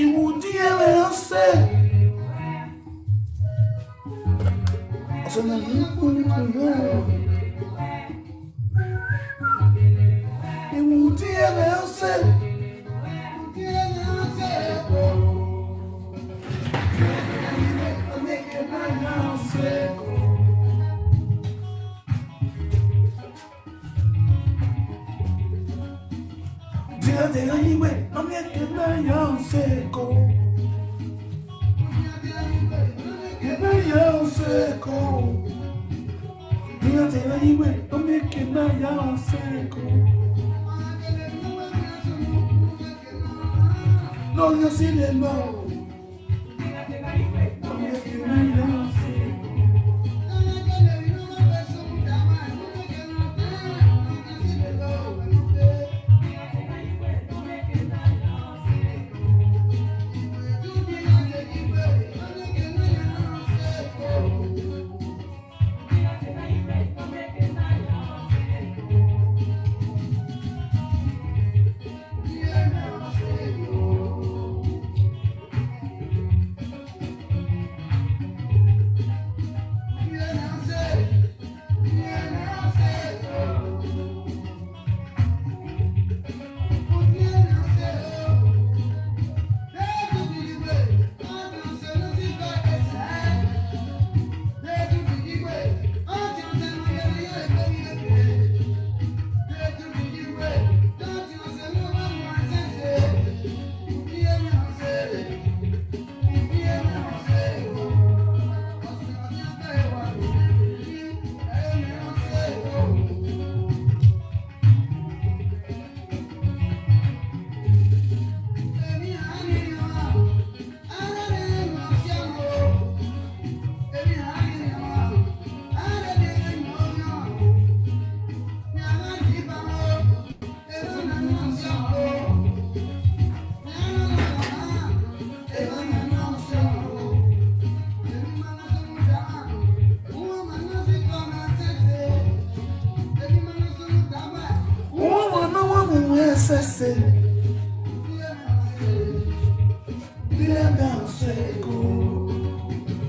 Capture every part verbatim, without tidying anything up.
Iwu di ere ose. Ọsọ na iwu di ere ose. No, you see the no.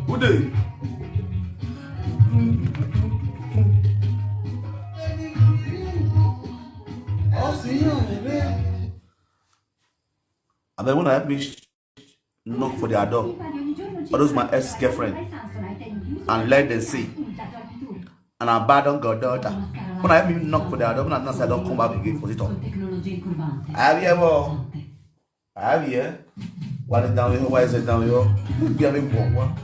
Ude. Abeg, una help me sh-, knock for their door. All those my ex-girlfriend. And let them see. And I abandon God daughter. Una help me knock for their door. Una know say I don come back again for the talk. I have here more. I have here. What is down here? Why is it down here? Who be a big one?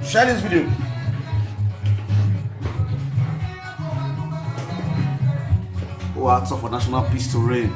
Share this video. Who asked for national peace to reign?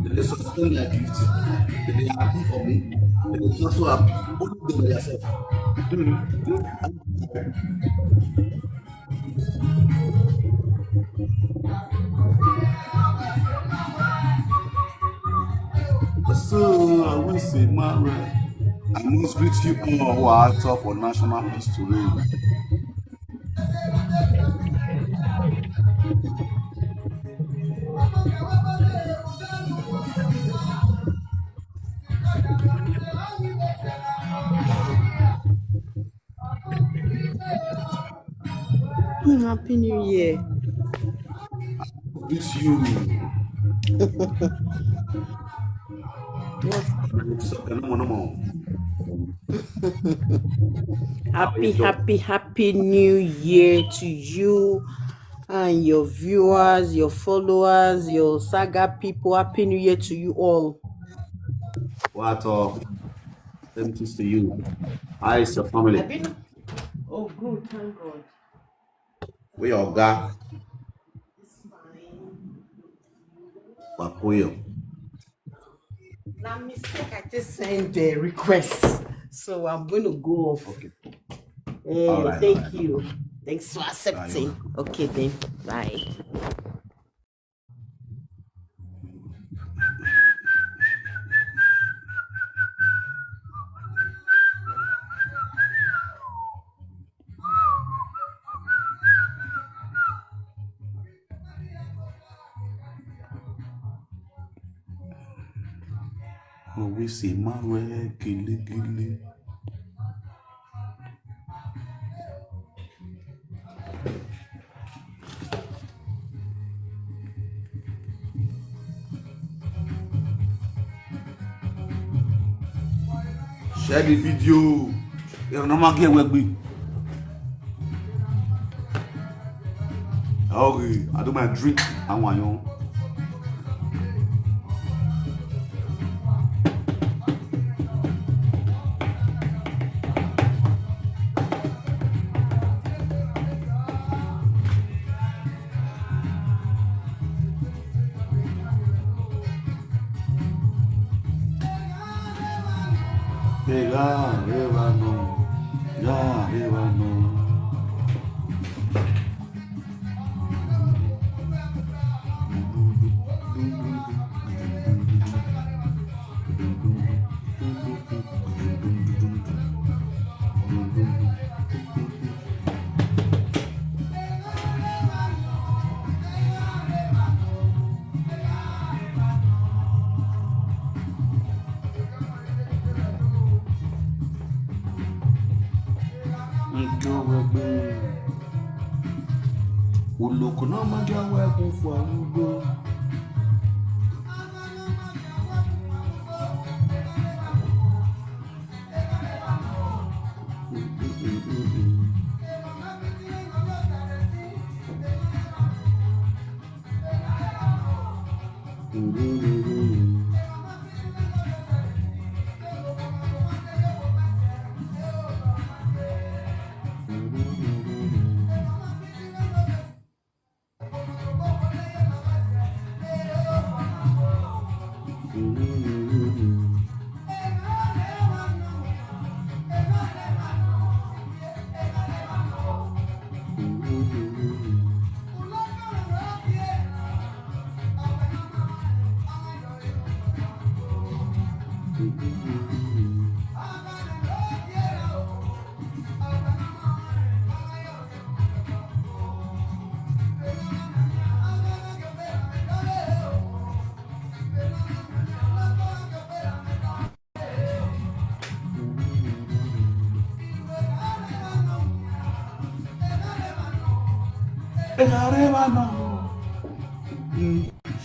They dey sustain their gift. They dey happy for me. They dey feel so happy. Only them by themselves. So I will say, Mara, I must greet you all who are out for national history. Hmm, Happy New Year. This you. Happy, happy, happy New Year to you and your viewers, your followers, your saga people. Happy New Year to you all. What up? Thank you to you. How is your family? I've been, oh, good, thank God. We are God. Wakuyo. Na mistake I just send the request. So I'm going to go off. Okay. Eh, all right, thank all right. You. Thanks for accepting. Bye. Okay then. Bye. Always say, "Marwe, gele, gele." Share the video. You're not get work. Okay, I do my drink. I want you. Arriba, no. Ya, arriba, no. Nke wegbe. Oloko na magia wegun for arugbo.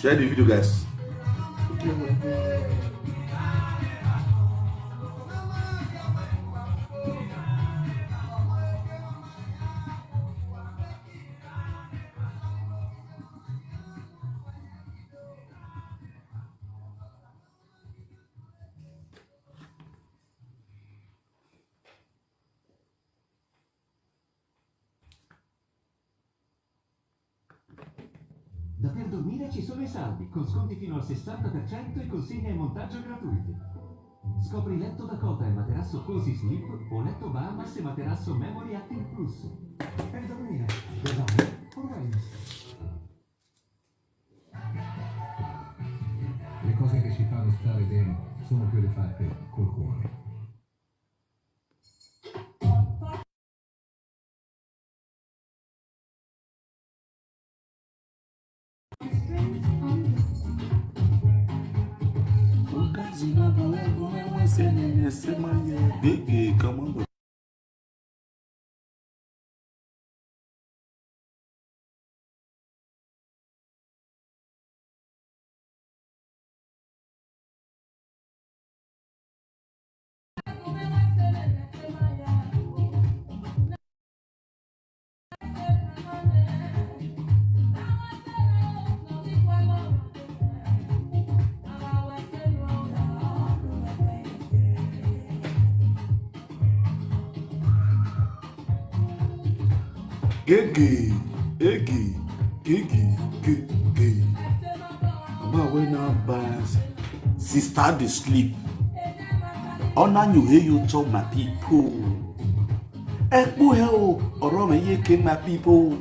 Share the video, guys. Da Per Dormire ci sono i saldi, con sconti fino al sessanta per cento e consegne e montaggio gratuiti. Scopri letto Dakota e materasso Cozy Sleep o letto Bahamas e materasso Memory Active Plus. Per dormire, design for wellness. Le cose che ci fanno stare bene sono quelle fatte col cuore. Big, come on. Gege, ege, gege, gege. Mama wey na bias. Sister dey sleep. Ona nyu hey you chop my people. Ekpu he o, oro me ye ke my people.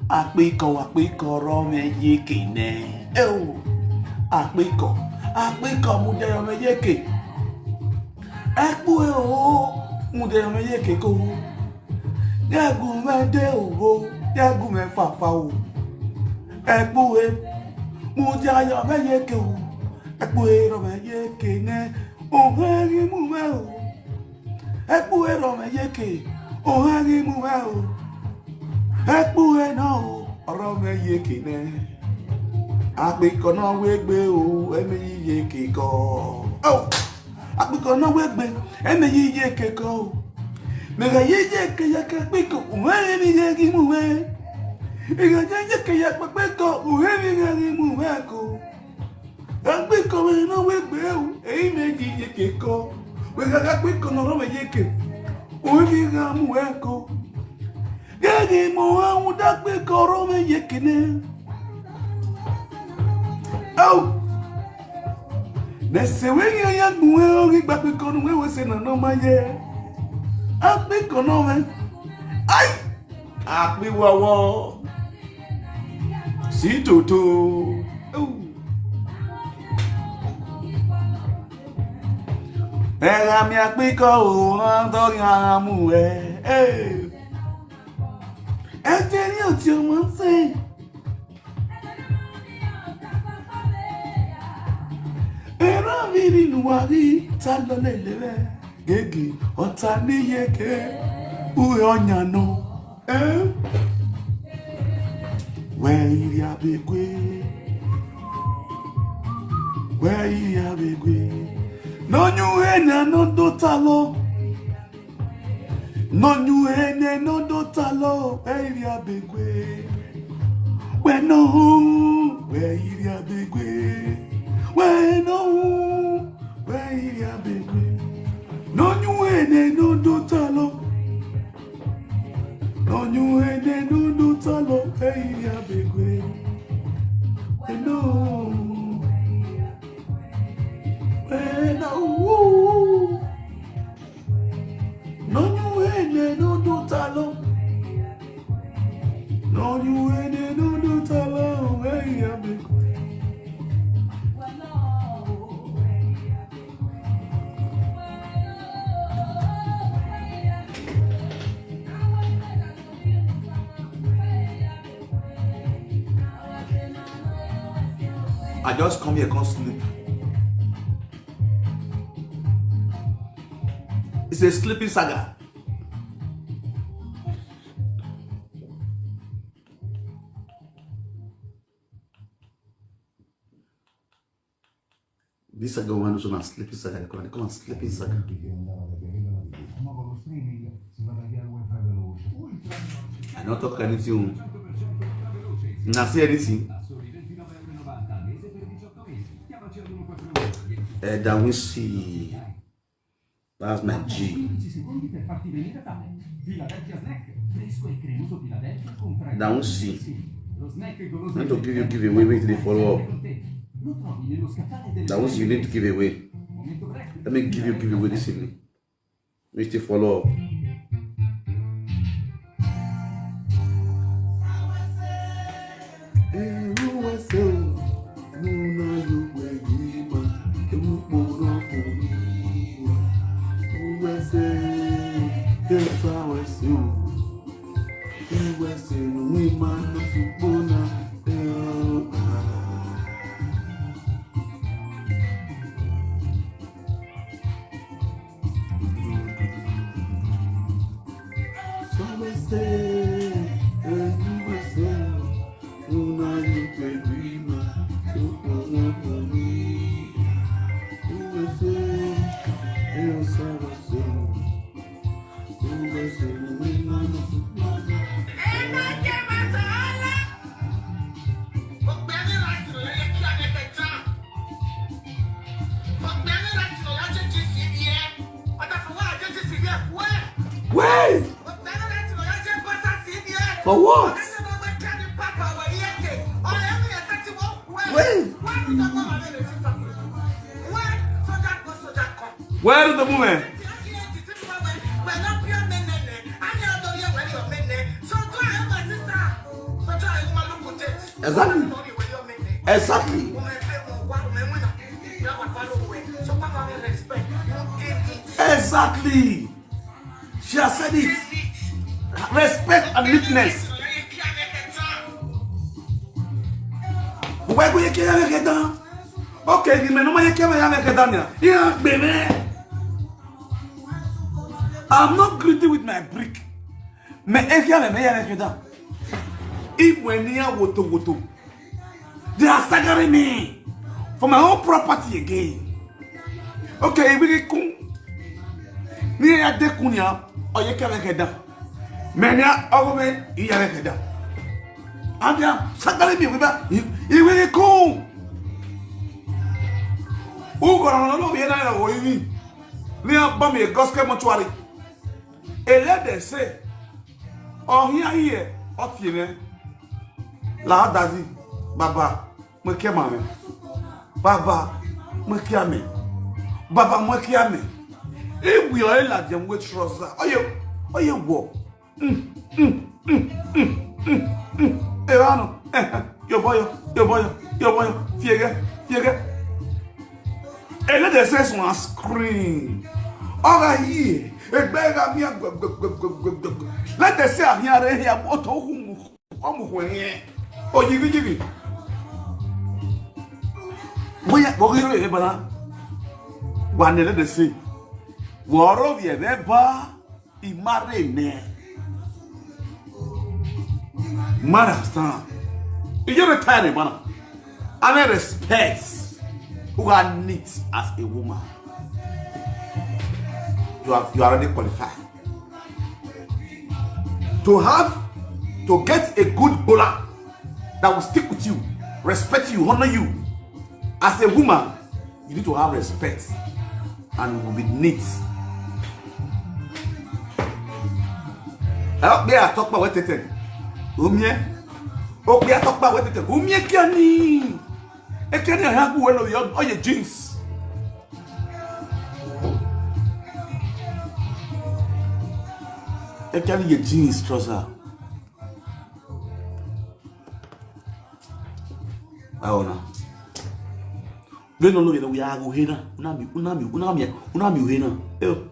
Akpiko, akpiko, oro me ye ke ne. E o. Akpiko, akpiko, mu de oro me ye ke. Ekpu he o, mu de oro me ye ke ko. Yegu me de o, yegu me fafa o. Ekpu he, mu de oro me ye ke o. Ekpu he oro me ye ke ne. O he gi mu me o. Ekpu he oro me ye ke. O he gi mu me o. Ekpu he no o, oro me ye ke ne. Akpiko no we gbe o, eme yi ye ke ko. Oh! Akpiko no we gbe, eme yi ye ke ko. Me ga ye ye ke ya ke akpiko, uhe mi ye gi mu we. Me ga ye ye ke ya akpiko, uhe mi ye gi mu we ko. Akpiko we no we gbe o, eme yi ye ke ko. Me ga akpiko no oro me ye ke. Uhe mi ga mu we ko. Gege mo ha u da akpiko oro me ye ke ne. Oh! Nese we yo ya gbuwe ori gbakpe konu we we se na no ma ye. Akpe kono we. Ai! Akpe wowo. Si toto. Ooh. Era mi akpe ko o, ando ya mu e. Eh. Ẹ jẹ́ rí ọtí ọmọ ń sìn. Ẹ̀rọ mi nínú wa rí ta lọ lè lè rẹ̀. Gègé ọ̀tá níyẹ̀kẹ́. Uwe ọ̀nyà nọ. Eh? Where iri abegwe. Where iri abegwe. No new ene no do talo. No new ene no do talo. Where iri abegwe. Where no. Where iri abegwe. Where no. Where iri abegwe. No new ene no do talo. No new ene no do talo. Where iri abegwe. Where no. Where no. No new ene no do talo. No new ene no do talo. Hey, ya be. I just come here, come sleep. It's a sleeping saga. This saga one is on sleeping saga. They come and, come and sleeping saga. I don't talk anything. Una see anything? Eh, that we see. That's my G. That won't see. I need to give you giveaway. Wait, they follow up. That won't see. You need to give away. Let me give you giveaway this evening. Wait, they follow up. Eruwese o, muna yugwe gima, emukporo funiwa. Uwese, esa wese o. Uwese no wima no supona, eh, ah. Wait! For what? Wait! Where is the woman? Exactly. Exactly. Exactly. She has said it. Respect and neatness. Why go you carry me down? Okay, the man, no man, you carry me down here. Yeah, baby. I'm not greedy with my brick. Me, if you have a man, you down. If when you are woto woto, they are staggering me for my own property again. Okay, we can. Ni ya de kunya, o ye kere keda. Menya ogo me iya keda. And they are staggering me with that. He, he will come. Who gonna know we na go in? Ni a bomb a gospel mortuary. A let them say, oh, here, here, up here. La dazi, baba. Mo ke ma me. Baba. Mwekiame. Baba Mwekiame. If we are la dem we trouser. Oye, oye wo. Erano. Yo boyo, yo boyo, yo boyo. Fiege, fiege. And let the sense one scream. All right here. Let the say here here. Oto humu. Omu hwenye. Oyigi yigi. Boya, bogiro e bana. Wanele de se. Woro vie de ba. I mare ne. Mara stan. You just retire bana. And I respect who are neat as a woman. You are, you are already qualified. To have, to get a good bowler that will stick with you, respect you, honor you as a woman, you need to have respect and you will be neat. I hope they are talk about what they. Umie. Okay, I talk about what they. Umie kiani. Ekeni ahagu welo yo oye jeans. Ekeni ye jeans trouser. Aona. We no lo we ya go hena. Unami, unami, unami, unami hena. Yo.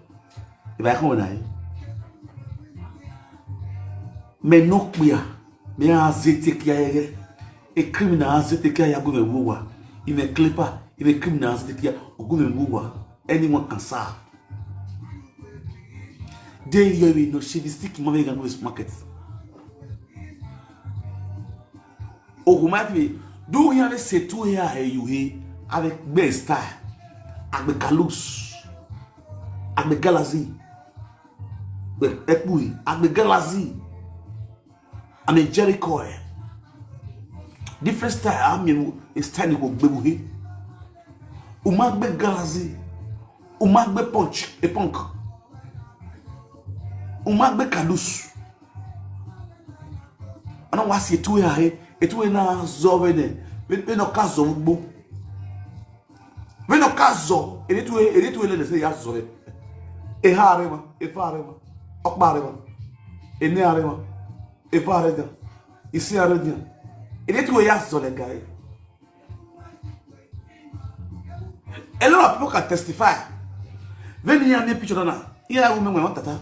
Iba ko na e. Me no kpia. Me azete kia yege. A criminal azete kia ya go me wuwa. Ime clipper, ime criminal azete kia go me wuwa. Anyone can serve. Dey yo we no she be stick mama ga go market. Ogun ma fi do yan le se tu ya he yu he avec best style. Agbe kalus. Agbe galazi. Ekpui, agbe galazi. I'm a Jericho. Different style. I'm in a style go gbebuhe. Umagbe galazi. Umagbe punch. A punk. Umagbe kadus. I don't want to see two here. It will not solve any. We no ka solve. Meno kazo, ele tu ele tu ele se ya zore. E ha arema, e fa arema, okpa arema, ene arema, e fa arema, isi arema. Ele tu ya zore guy. A lot of people can testify. When you have a picture now, here I remember one tata.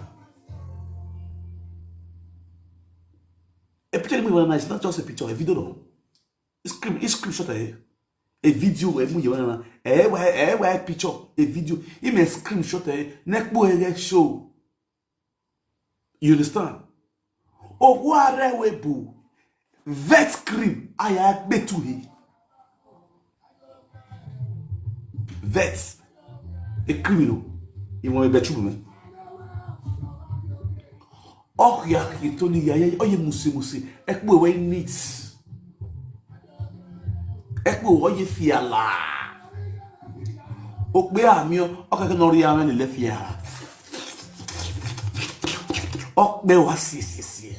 A picture me when it's not just a picture, a video no. Screen, screenshot eh. A video we mu yewana. Eh wa eh wa picture, a video. He may screenshot eh. Nekbo eh show. You understand? Ogware we bu. Vet cream. Aya betu he. Vet. A criminal. He want a betu me. Oh ya kitoni ya ya oye musi musi. Ekbo we neat. Ekpo oye fiala. Okpe amio, okake no ri ame le fiala. Okpe wa si si si.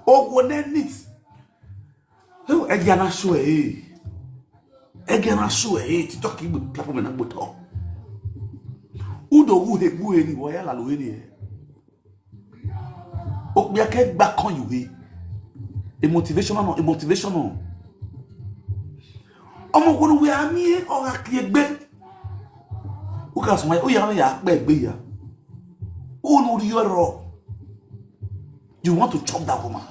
Owo ne nit. He e gana so e. E gana so e ti to ki gbe platform na gboto. Udo wu he gbu eni wo ya la lo eni e. Okpia ke gba kan yuwe. A motivational, a motivational. Ọmọ kunu we ami e ora ki egbe. Uka suma o ya ya pe egbe ya. Unu ri oro. You want to chop that woman.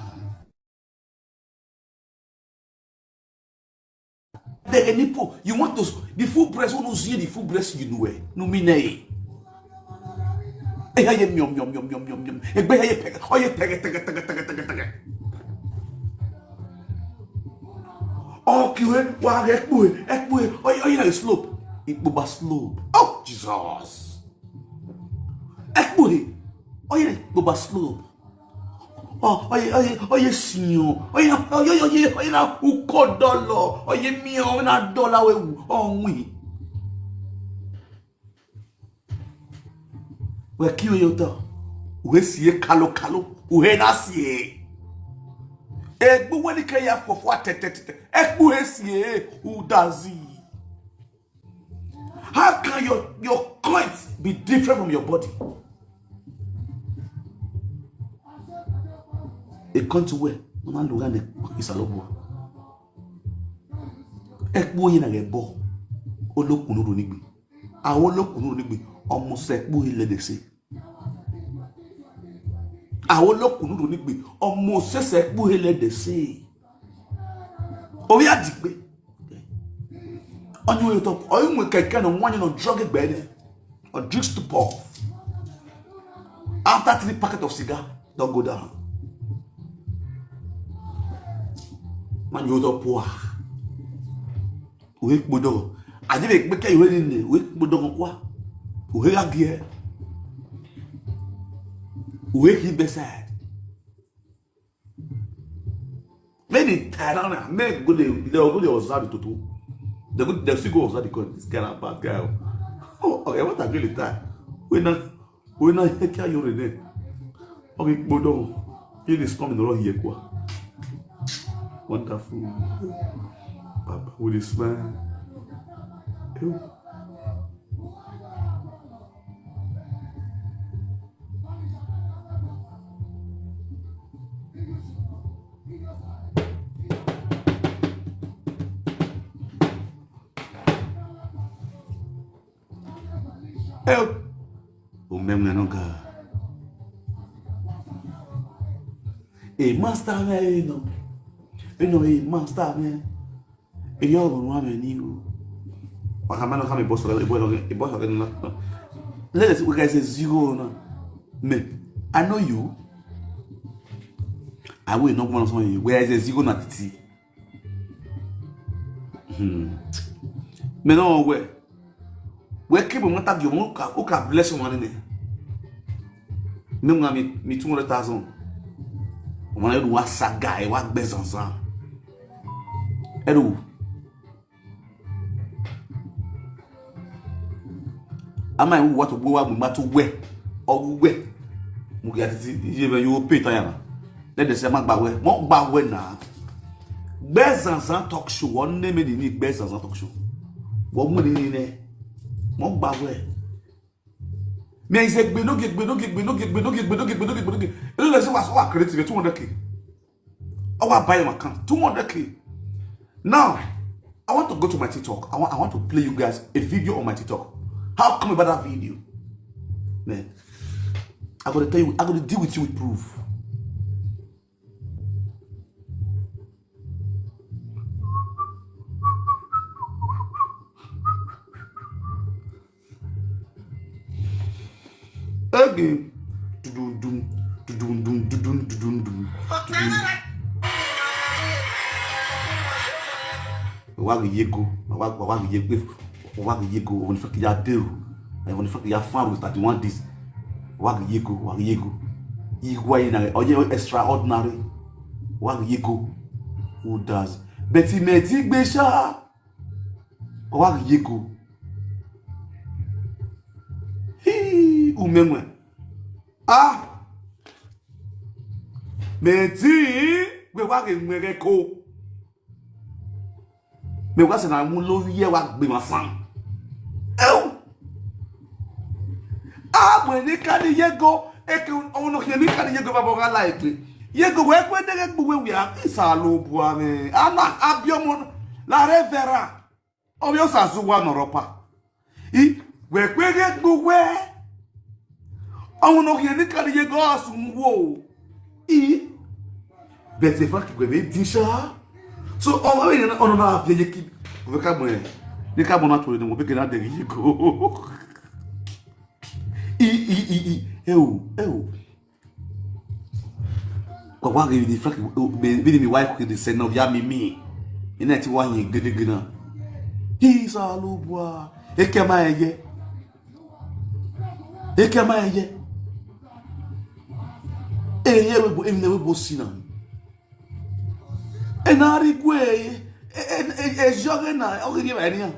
The nipo, you want to the full breast, who knows the full breast you know. No me nay. Eh, eh, miom, miom, miom, miom, miom, miom. Eh, be, eh, pega. Oh, yeah, pega, pega, pega, pega, pega, pega. Oh, kiwe, wa, eh, pue, eh, pue. Oh, yeah, oh, yeah, slope. It go back slope. Oh, Jesus. Eh, pue. Oh, yeah, go back slope. Oh, oye, oye, oye, sinyo. Oye, oye, oye, oye, na uko dolo. Oye, mi, oye, na dola we, oh, we. We kiwe yo to. We siye kalo, kalo. We na siye. E gbu we ni ke ya fofo a te, te, te, te. E gbu we siye. Udazi. How can your your coins be different from your body? E kan ti wẹ wọn náà lò rán ní ìsàlọ́bù. Ẹ pé òye náà rẹ̀ bọ̀ olókùn lóru nígbì. Àwọn olókùn lóru nígbì. Ọmọ sẹ́sẹ̀ pé òye lẹ́dẹ̀ sí. Àwọn olókùn lóru nígbì. Ọmọ sẹ́sẹ̀ pé òye lẹ́dẹ̀ sí. Orí àdìgbé. Onye onye top, onye nwe keke na nwa onye nọ drug egbe ne. Or drinks to pour. After three packet of cigar, don't go down. Man, you don't pour. We kpodo. I didn't make you any. We kpodo kwa. We agie. We keep beside. Many Tyrana, men go dey, they go dey observe the toto. They go, they still go observe the coin. This guy na bad guy. Oh, okay, what a really time. We na, we na here carry your name. Okay, go down. He is coming around here, kwa. Wonderful. Papa, with a smile. Ew. Ew. O mem na no ga. Hey, master, man, you know. You know, hey, master, man. Eyo ọrụ nwa mere n'ihu. Maka mmanụ kama ịbọsọ ịbọsọ gị nla. Let us, we guys say zero now. Me, I know you. I will not want something. Where is a zero na titi? Hmm. Me no we. We keep on tag you. Uka, uka bless one in there. Me nga mi mi two hundred thousand. One of the saga. Wa gbezanzan. Edo. Ama iwu watu gbo wa gbogbo to we. Ogu we. Mo ya titi iye be yo pay tire na. Let them say ma gba we. Mo gba we na. Gbezanzan talk show. One name ni Gbezanzan talk show. Wo mu ni ni ne. Mo gba we. Me is a gbenoge gbenoge gbenoge gbenoge gbenoge gbenoge gbenoge. Ele se wa so wa creative two hundred k. Our buy my account two hundred k. Now, I want to go to my TikTok. I want, I want to play you guys a video on my TikTok. How come about that video? Man, I gotta tell you, I gotta deal with you with proof. Again. Dudundum, dudundum, dudun, dudundum, dudun. Wagi yego, wagi yego, wagi yego. When fuck ya do, when fuck ya farm with thirty-one days. Wagi yego, wagi yego. Igwa ina, oye extraordinary. Wagi yego. Who does? Betty Meti Gbesha. Wagi yego. Hi, umenwe. Ah. Meti, we wagi mwere ko. Me wa se na mu lo ye wa gbe ma san. Eu. Ah, mwe ni kani yego, eke ono ke ni kani yego ba boga la eke. Yego we kwe de gbu we wi a isa lo bu ame. Ana abiomo la revera. Obio sasu wa noropa. I we kwe ge gbu we. Ono ke ni kani yego asu wo. I. Bete fa ki gwe din sha. So o we na ono na afie ye ki. Gwe ka mo e. Ni ka mo na to ni mo be ke na de yi ko. I i i i. Eu, eu. Kwa wa ge ni fa ki be ni mi wa ko de se no ya mi mi. Ina ti wa yin gede gede na. Hi sa lo bua. E ke ma ye. Eke ma eye. Eye we bo emne we bo sina. E na ri gwe e e e joge na o gidi ba ni ya.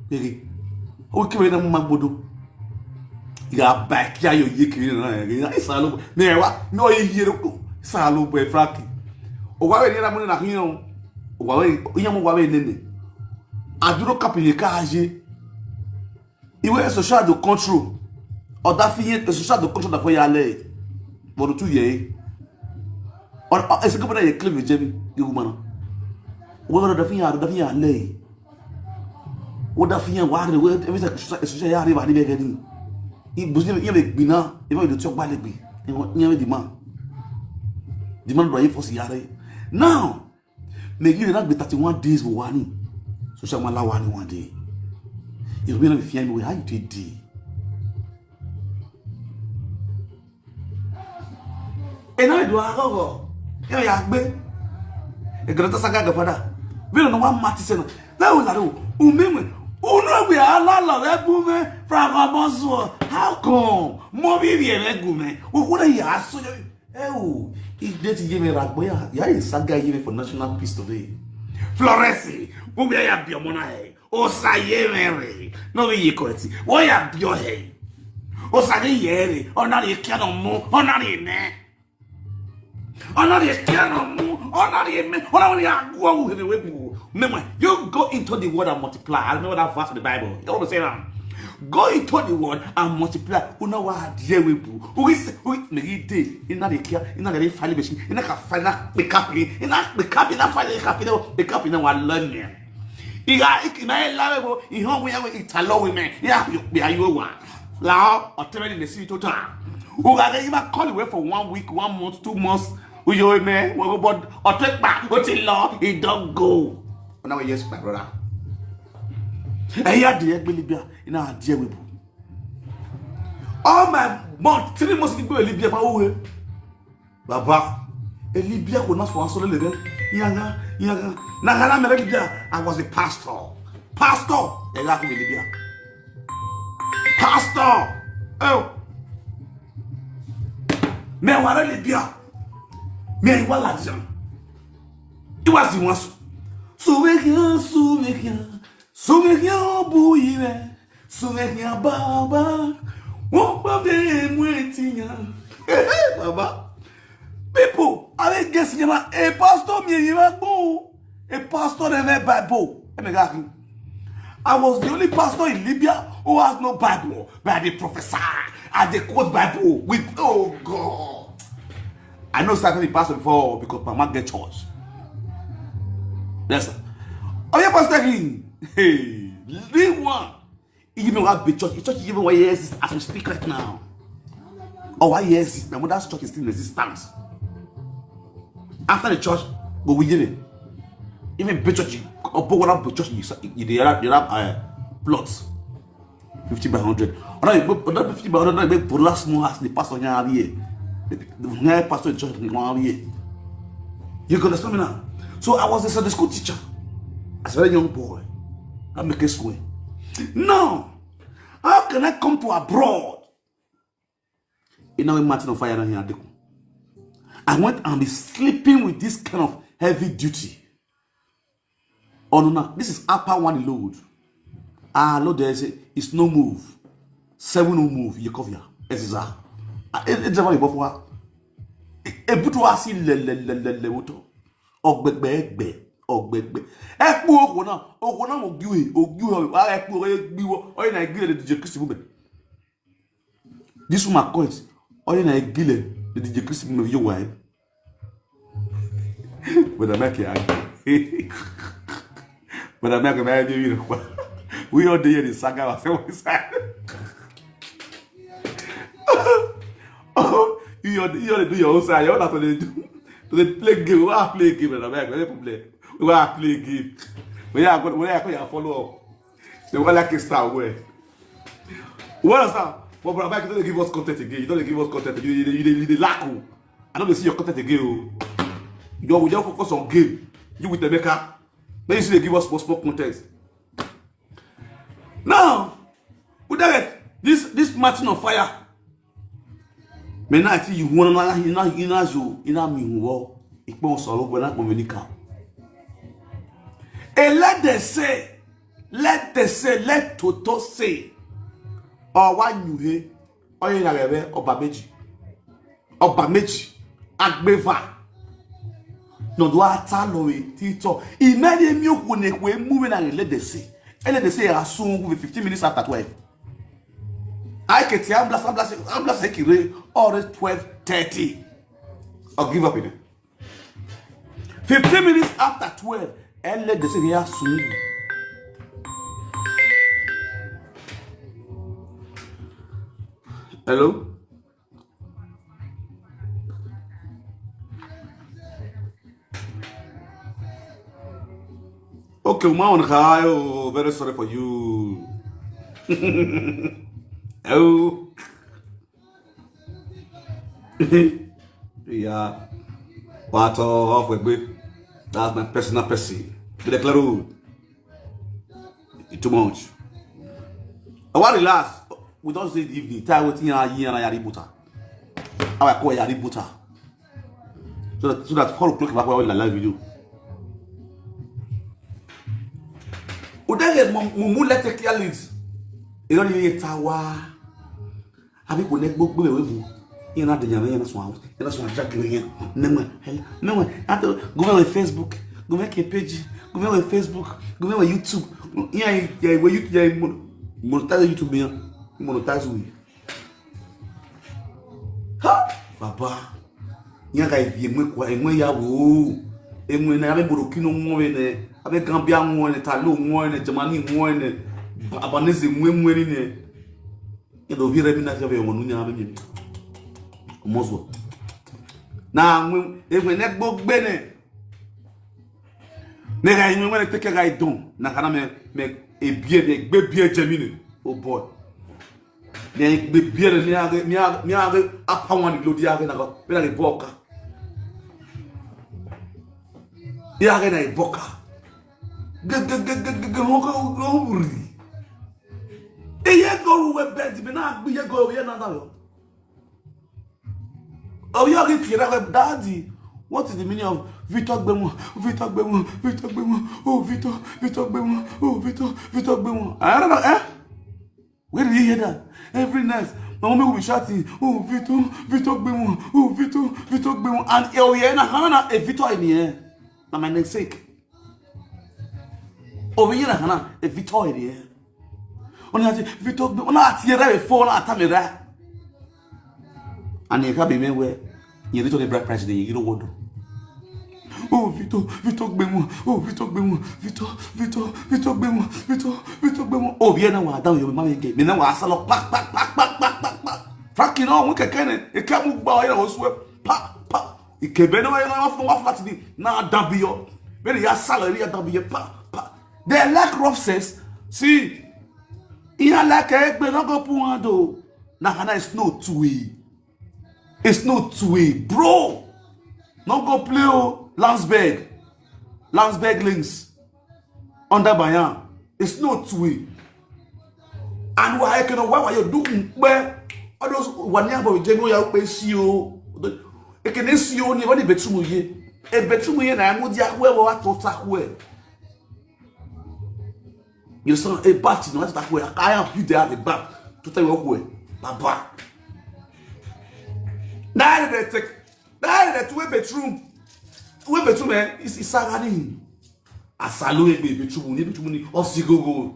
Gege. O ki we na ma gbodo. Ya ba ki ayo ye kiri na ya. Isa lo me wa no ye ye ro. Isa lo bo e fraki. O wa we ni na mo na hin o. O wa we iyan mo wa we nene. Aduro kapi ye ka aje. Iwe social do control. Or that thing social do control that for your leg. But two year. Or is it going to claim Jimmy? You woman. What the thing you are, the thing you are lay. What the thing you are, everything social you are, you are getting. It was never even be now. Even the talk by the be. Never the man. The man by force yare. Now, make you not be thirty-one days for one. Social mala one one day. You will not be fear me how you take day. Ena do agogo. Yo ya gbe. E gro to saga gafada. Vino no one mati sena. Na o la do. Umeme. Uno we ala la we gume. From Amosu. How come? Mo bi bi e gume. O ko ya so. Eh o. Ide ti ye me ragbo ya. Ya e saga ye me for national peace today. Floresi. Mo bi ya bi omo na e. Osa ye me re. No be ye ko ti. Wo ya bi o he. Osa ni ye re. Ona re kia no mu. Ona re ne. Ona re kia no mu. Ona re me. Ona re ya gwo u he we bu. Remember, you go into the world and multiply. I remember that verse in the Bible. You know what I'm saying? Go into the world and multiply. Una wa die we bu. Ugi se, ugi me gi de. Ina re kia. Ina re fali beshi. Ina ka fali na pick up. Ina pick up. Ina fali ka pick up. Pick up. Ina wa learn. Iga ikina elawe bo, ihon we we italo we me. Ya yo be ayo wa. La o tell me the city total. Uga ga ima call we for one week, one month, two months. Uyo me, we go but otekpa, oti lo, it don't go. Now yes, my brother. Eh, ya de egbe Libya, ina de we bu. Oh my month, three months ni gbe Libya pa uwe. Baba, e Libya ko na so aso lele. Yaga, yaga. Na gana mere Libya. I was a pastor. Pastor, e ga ku Libya. Pastor. Oh. Me wara Libya. Me wala jan. It was the one. So we can, so we can. So we can bu iwe. So we can baba. Won pa be mu etiyan. Baba. People, I guess you know a pastor me you go. A pastor never Bible. Let me ask you. I was the only pastor in Libya who has no Bible, but I dey prophesy. I dey quote Bible with, oh God. I know certain pastor before because mama get church. Yes, sir. Oh yeah, Pastor King. Hey, leave one. Even one big church, the church even one year exist as we speak right now. Oh, one year exist. My mother's church is still in existence. After the church, go with it. Even big church, you, or one big church, you, you, you have, you have uh, plots. Fifty by hundred. Or not, but not fifty by hundred, not even for last month as the pastor here. The, the pastor in church here. You can understand me now? So I was a Sunday school teacher as a very young boy. I make a school. Now, how can I come to abroad? You know, in Mountain of Fire, I went and be sleeping with this kind of heavy duty. Oh no, no, this is upper one load. Ah, Lord, there is a, it's no move. Seven no move. You cover. This is a. It, it's a very buff. E butu asi le le le le le wuto. Ogbegbe egbe, ogbegbe. Ekpu okwo na, okwo na mo giwe, ogiwe, wa ekpu okwo gbiwo. Oye na gile de D J Chris Mube. This woman coins. Oye na gile de D J Chris Mube yo wa. But I make it. But I make it. We all dey here the saga was inside. Oh, you you do your own side. You want to do to dey play game. We wan play game na, abeg, no problem. We wan play game. We are going, we are going to follow up. They want like a star well. What is that? But brother Mike, you don't give us content again. You don't give us content. You you you dey lack o. I no dey see your content again o. You we just focus on game. You with Emeka. Then you still dey give us small small content. Now, we dey get this this Mountain of Fire. Me na ti you wan na na na you na zo ina mi wo. Ipo soro gbe na gbe ni ka. E let them say, let them say, let Toto say. Or why you he? Oye na rebe ọba méjì. Ọba méjì. Agbeva. No do ata lo we tito. Imeri mi oku ne kwe mu we na let them say. E let them say asun with fifteen minutes after twelve. I can say ambulance, ambulance, ambulance, I can already twelve thirty. I'll give up in it. Fifteen minutes after twelve, and let the city soon. Hello? Okay, woman, hi, oh, very sorry for you. Oh. Yeah. What off with me? That's my personal person. Be the clear. It's too much. I want relax. We don't say the evening. Time waiting here, here, and I butter. How I call Yari butter. So that, so that four o'clock, I will live video. Udege mumu let take care leads. You don't need a tower. Abi ko ne gbogbo ewe bu. Ina de nyame, ina so, ina so jack ni yen. Meme, meme. Ato go me Facebook, go me ke page, go me Facebook, go me YouTube. Ya ya we YouTube ya mo, monetize YouTube ya. Monetize we. Ha, baba. Nya ga ivi emwe kwa emwe ya wo. Emwe na abe Burkina mo ne, abe Gambia mo ne, Talo mo ne, Germany mo ne, Albanese mo mo ne. Edo vire mi na se ve mo nunya me mi. Omozo. Na mwe egbe ne gbogbe ne. Me ga yin mwe take ga idon. Na kana me me ebie me gbe bie jemine. Oh boy. Me gbe bie ne me age me age me age apa wan lo di age na go. Me na le boka. Ya age na iboka. Ge ge ge ge ge ge ho ho ho ri. Eye go we bed me na gbe ye go ye na da yo. Oh, you get here, daddy. What is the meaning of Victor Gbemo? Victor Gbemo, Victor Gbemo, oh Victor, Victor Gbemo, oh Victor, Victor Gbemo. I don't know, eh? Where did you hear that? Every night, my mommy will be shouting, oh Victor, Victor Gbemo, oh Victor, Victor Gbemo. And oh yeah, na hana a Victor in here. Na my namesake. Obi yina kana e Victor ere. Ona ati Victor, ona ati ere fo na atamera. Ani ka be me we. Ye Victor the bride price ni you know what do. Oh Victor, Victor Gbemo, oh Victor Gbemo, Victor, Victor, Victor Gbemo, Victor, Victor Gbemo. Oh, bien na wa down your mama again. Me na wa salo pa pa pa pa pa pa pa. Frankie no, we keke ne. E ka mu gba o ya wo swe. Pa pa. Ikebe no wa wa flat ni. Na dabiyo. Very ya salary ya dabiyo. Pa pa. They like rough sex. See, in a like a egbe no go put one do. Na kana it's no two way. It's no two way, bro. No go play o Landsberg. Landsberg links under Bayern. It's no two way. And why can why why you do pe all those one year boy jeno ya pe si o. E can si o ni wani betumu ye. E betumu ye na mo dia we wa to ta we. You saw a bat in what that way. I am you there at the back to tell you where. Baba. Now they take now they two bedroom. Two bedroom eh is is agony. Asalo ebe bedroom ni bedroom ni osigogo.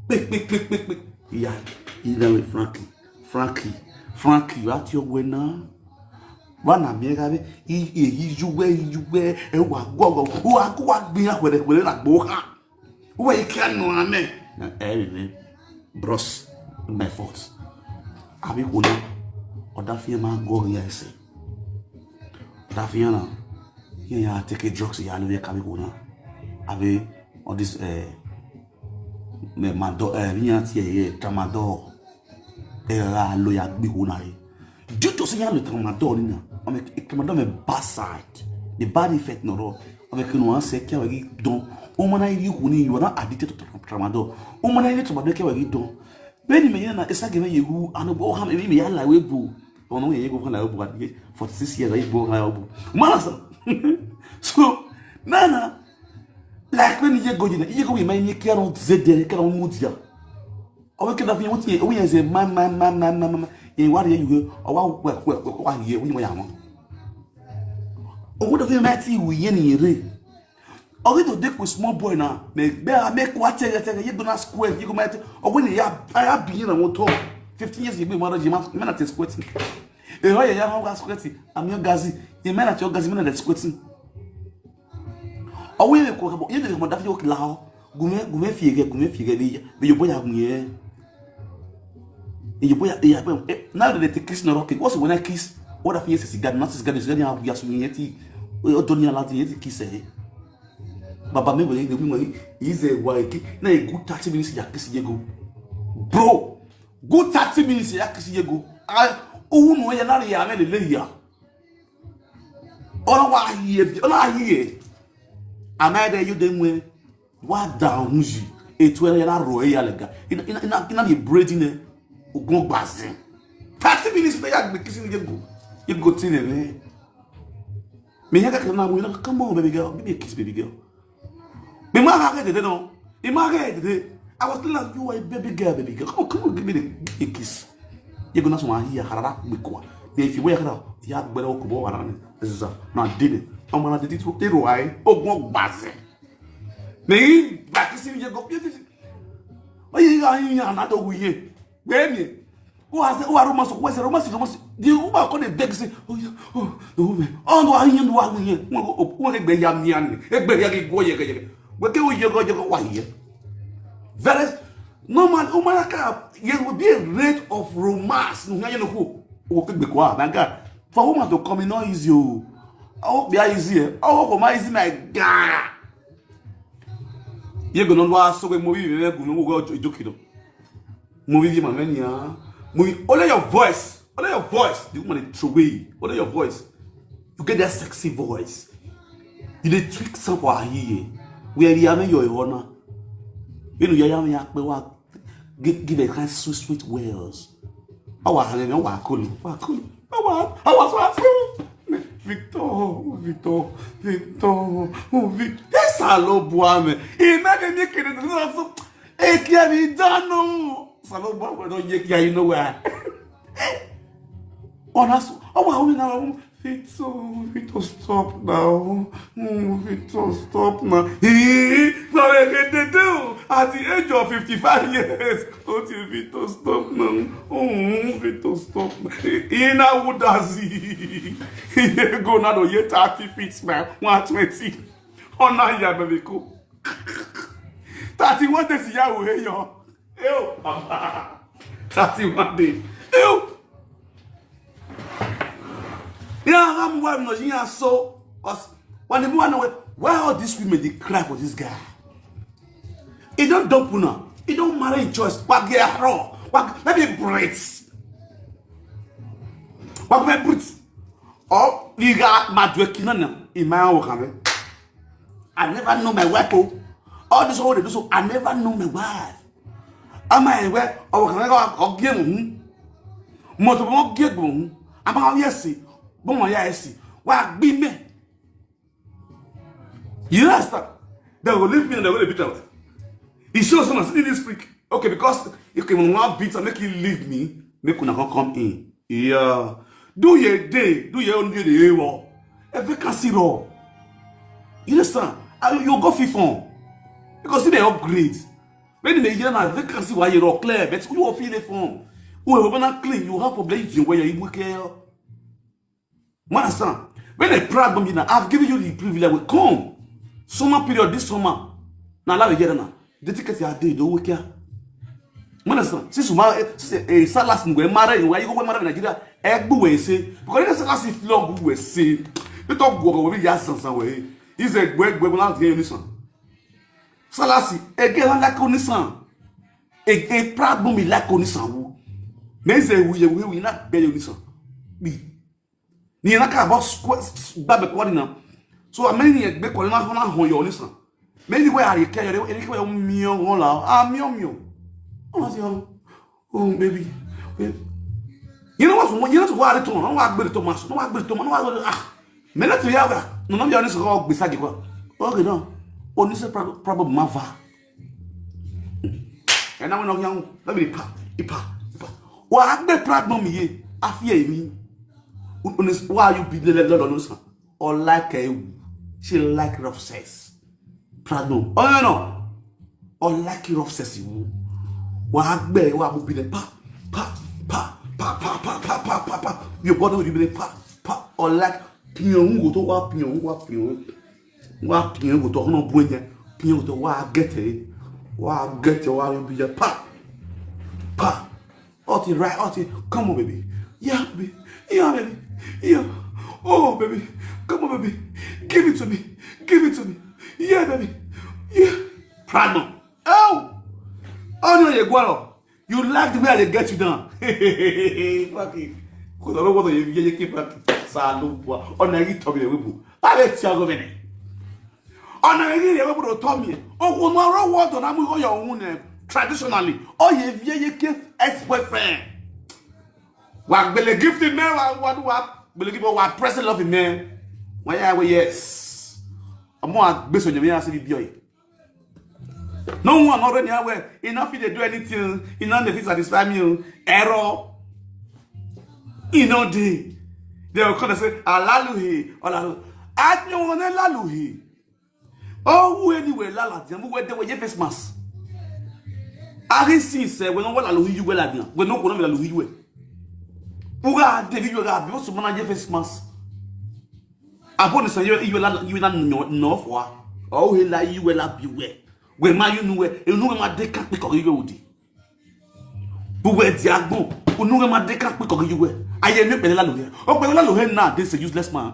Pick pick pick pick pick. Yeah, you know Frankie. Frankie. Frankie, you at your way now. Wana miega be i i yuwe yuwe e wa go go wa go wa gbin ahwere hwere na gbo ha. Uwe ike anụ ame. Na everything bros my fault. Abi kuna oda fi ma go ya ese. Oda fi na ya ya take drugs ya lo ya kabi kuna. Abi all this eh me mado eh mi ati eh tramadol. Era lo ya gbe kuna re. Due to say ya lo tramadol ni na. O me tramadol me bad side. The bad effect no ro. O me kinu an se ke wa gi don. O mana yi ku ni you are not addicted to tra- tramadol. O mana yi tramadol ke wa gi don. Beni me yana esa ge me yehu ano bo ha me me ya la we bu. O no ye go ha la we bu. Forty-six years ye bo ha la we bu. Mana sa. So nana like when ye go jina ye go ye mai ni ke ro zede ke ro mudia. Owe ke da fi wuti owe ye ze ma ma ma ma ma ma ye wa ye yuwe owa we we we wa ye wi mo ya mo. Owe da fi ma ti wi ye ni re. Owe to dey with small boy na me be a me kwa tege tege ye do na square ye go ma ti owe ni ya ya bi na mo to. fifteen years ago, mara jima, mena te squirting. E ho ya ya ho ga squirting. Ami ogazi, ye mena te ogazi, mena te squirting. Owe ye ko kabo, ye de mo dafi o kila ho. Gume, gume fiege, gume fiege bi ya. Bi yo boya gume. Yo boya, ya pe. Na de te kiss no rock. What's when I kiss? What I feel is cigar, not cigar, cigar ya ya sumi yeti. O to ni ala ti yeti kiss e. Baba mi wele mi mo. Is a why ki. Na a good thirty minutes ya kiss ye go. Bro, good thirty minutes ya kiss ye go. I, o no ya na ya me le ya. Ona wa hie, ona hie. Amade you dem we. Wa down ji. Etu ya na ro ya lega. Ina, ina, ina, ina the braiding e. Ogun gbazin. Thirty minutes na ya gbe kiss ye go. Ye go tin e. Me ya ka na mo na, come on, baby girl, give me a kiss, baby girl. Me ma ha ka dede no. Me ma ha ka dede. I was telling you, a baby girl, baby girl. Come on, come on, give me the, give me a kiss. Ye go na so ma hia karara gbe kwa. Me fi we karara. Ya gbere o ko bo wara ni. Eza. Na dede. O ma na dede tu. Ero ai. Ogun gbazin. Me yi ba kiss ye go. Oye, ya, ya, na do wu ye. Gbe mi. Who has, who are romance? Who is romance? Romance. The woman come dey beg say, oh yeah, oh, the woman. Oh no, I am the one here. Who go, who go gbe ya mi ani? Egbe ya go ye ye. We ke wo ye go ye go wa ye. Very normal. Woman ka, there will be a rate of romance. No ya no ko. O ke gbe kwa, my God. For woman to come in no easy o. Oh, be easy. Oh, for my easy, my God. Ye go no wa so we mo bi we go no go jokido. Mo bi man when ya. Mo only your voice. Only your voice. The woman is throw away. Only your voice. You get that sexy voice. You dey tweak some for her here. Where you are your honor. You know you are ya pe wa give, give a kind sweet sweet wells. Awa hale no wa kulu. Wa kulu. Awa, awa so afu. Victor, Victor, Victor, oh, Victor. Yes, I love Buame. He made me kill it. Eki abi dano. Salo ba we no ye kia you know where. Ona so. Oh, wa we na. Victor, Victor, stop now. Mm, Victor, stop now. He, no, he, he, he, he, at the age of fifty-five years, oh, Victor, stop now. Oh, Victor, stop now. He, he na would as he go now, ye thirty feet now, one twenty. Ona ya baby ko. Thirty-one days ya we yo. Ew, papa. Thirty-one days. Ew. Yeah, I'm one no here so. Cause when the woman know why all these women they cry for this guy. He don't dump una. He don't marry in choice. What get wrong? What let me breathe. What my breathe? Oh, you got my dwekinana in my own. I never know my wife. Oh. All this all they do so I never know my wife. Am I where? Oh, can I go? I'll give him. Moto mo give him. I'm a yes. Bomo ya esi. Wa gbi me. You understand? They will leave me and they will beat away. He shows someone see this freak. Okay, because you can one beat and make you leave me, make una come come in. Yeah. Do your day, do your own day, the war. Every can see raw. You understand? I, you go fifon. Because they upgrade. When they hear now, they can see why you're all clear, but you will feel the phone. Whoever not clean, you have problem with your way you care. Understand? When a problem, you know, I've given you the privilege will come. Summer period, this summer. Now, let me get now. The tickets are there, don't care. Understand? Since my since a Salas ngwe marry, why you go marry Nigeria? Egbu we say because the Salas is long we say. The talk go we ya san san we. Is a gwe gwe na the unison. Salasi again like unison. A, a problem we like unison. Me say we we we not be unison. Be ni na ka boss gba be kwari na. So a many egbe kwari na na ho yo nisan. Many where are you carry any where mi on la. Ah mi on mi on. Oh, oh baby. You know what? You know what? What to? No, what to? No, what to? No, what to? Ah. Me let you have. No, no, you are so go be sagi kwa. Okay, no. Only say problem ma va. And now we know young. Let me pa, ipa, ipa. Wa agbe problem ye. Afie mi. Why you be the level of no? Or like a she like rough sex. Problem. Oh no no. Or like rough sex you. Wa agbe wa bu bi the pa pa. Pa, pa, pa, pa, pa, pa, pa. Your body will be pa, pa, or like, pion, go to wa, pion, wa, pion. Wa, pion, go to, no, buen, pion, go to, wa, get it. Wa, get it, wa, you be a pa. Pa. Oti, right, Oti, come on, baby. Yeah, baby. Yeah, baby. Yeah. Oh, baby. Come on, baby. Give it to me. Give it to me. Yeah, baby. Yeah. Pragma. Oh! Oh, no, you go. You like the way I dey get you down. Fuck it. Kò lọ́rọ́ wọ́n tó yẹ fi yẹ́yẹ́ kí fuck it. Sá ló bu wa. Ọ̀nà yìí tọ́ mi lè wíbu. Báyọ̀ tí a gọ́ bẹ̀rẹ̀. Ọ̀nà yìí lè wíbu tó tọ́ mi. Okùn náà rọ́ wọ́n tó náà mú ọyọ̀ òun nẹ̀ traditionally. Ó yẹ fi yẹ́yẹ́ kí ex-boyfriend. Wà gbèlè gift mẹ́ wà wà wà gbèlè gift wà present love mẹ́. Wọ́n yà wẹ̀ yes. Ọmọ àgbẹ̀sọ̀ nyẹ̀mí yà sí ibi ọ̀yẹ̀. No one already aware. He not fit dey do anything. He not dey fit satisfy me. Oh. Error. He no dey. They will come and say, "Alaluhi, Alaluhi." I don't want Alaluhi. Oh, who anywhere, Lala, them who were there were your face mask. I can see, sir, when no Alaluhi you were like, when no one Alaluhi you were. Who got the video got because someone your face mask. Aboni san yue yue la yue la no no fo. O he la yue la bi we. We ma yu nu we, enu we ma de ka pe ko yue odi. Bu we di agbon, unu we ma de ka pe ko yue. Aye mi pele la lo he. O pele la lo he na this a useless man.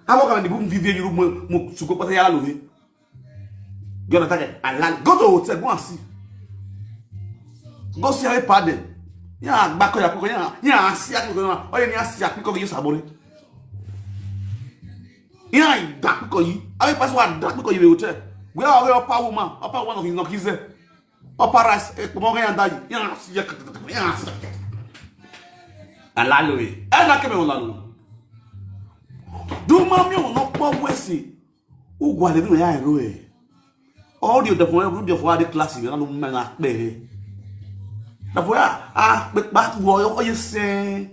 Abo ka ni bu mi vivie yuru mo mo suko pata ya la lo he. You understand? And like, go to hotel, go and see. Go see how pardon. Yeah, back ya, ya, yeah, see ya, oh, yeah, see ya, because you sabore. Yeah, that because you, I pass one that because you hotel. We are aware of power woman, upper one of his no kids. Upper rice, eh, come on, and die. Yeah, see ya, yeah, see ya. Alalo, eh. And I came on lalo. Do mommy on no power wesi. Ugwa le bi ya ero e. All the different group of other class you know na pe. Na for ya a pe pa wo o ye se.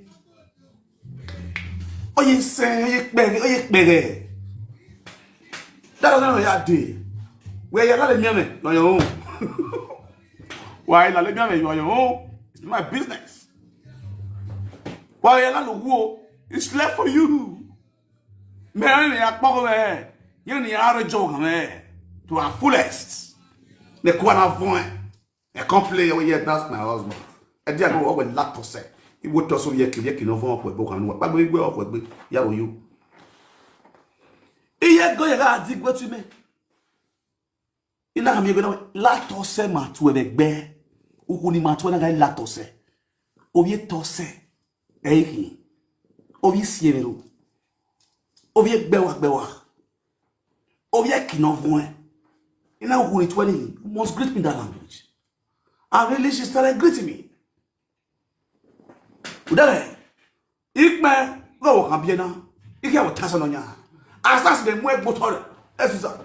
O ye se ye pe o ye pe. That no ya dey. Where you let me on your own. Why you let me on your own? It's my business. Why you let go? It's left for you. Me ni akpọkọ me. You ni are joke me. To our fullest. The corner phone. I can't play your yet. That's my husband. I did go over lack to say. He would toss of yeki yeki no phone for book and what. But we go off with me. Yeah, you. Iye go ya dig what you me. Ina mi go na lato se ma tu ebe gbe. Uku ni ma tu na ga lato se. Oye to se. Ehi. Obi sievero. Obi gbewa gbewa. Obi kinovwe. Ina huri twenty. You must greet me in that language. And really, she started greeting me. Udare. Ikme. Go waka biena. Ike wa tasa no nya. Asas de mwe gbotore. Esisa.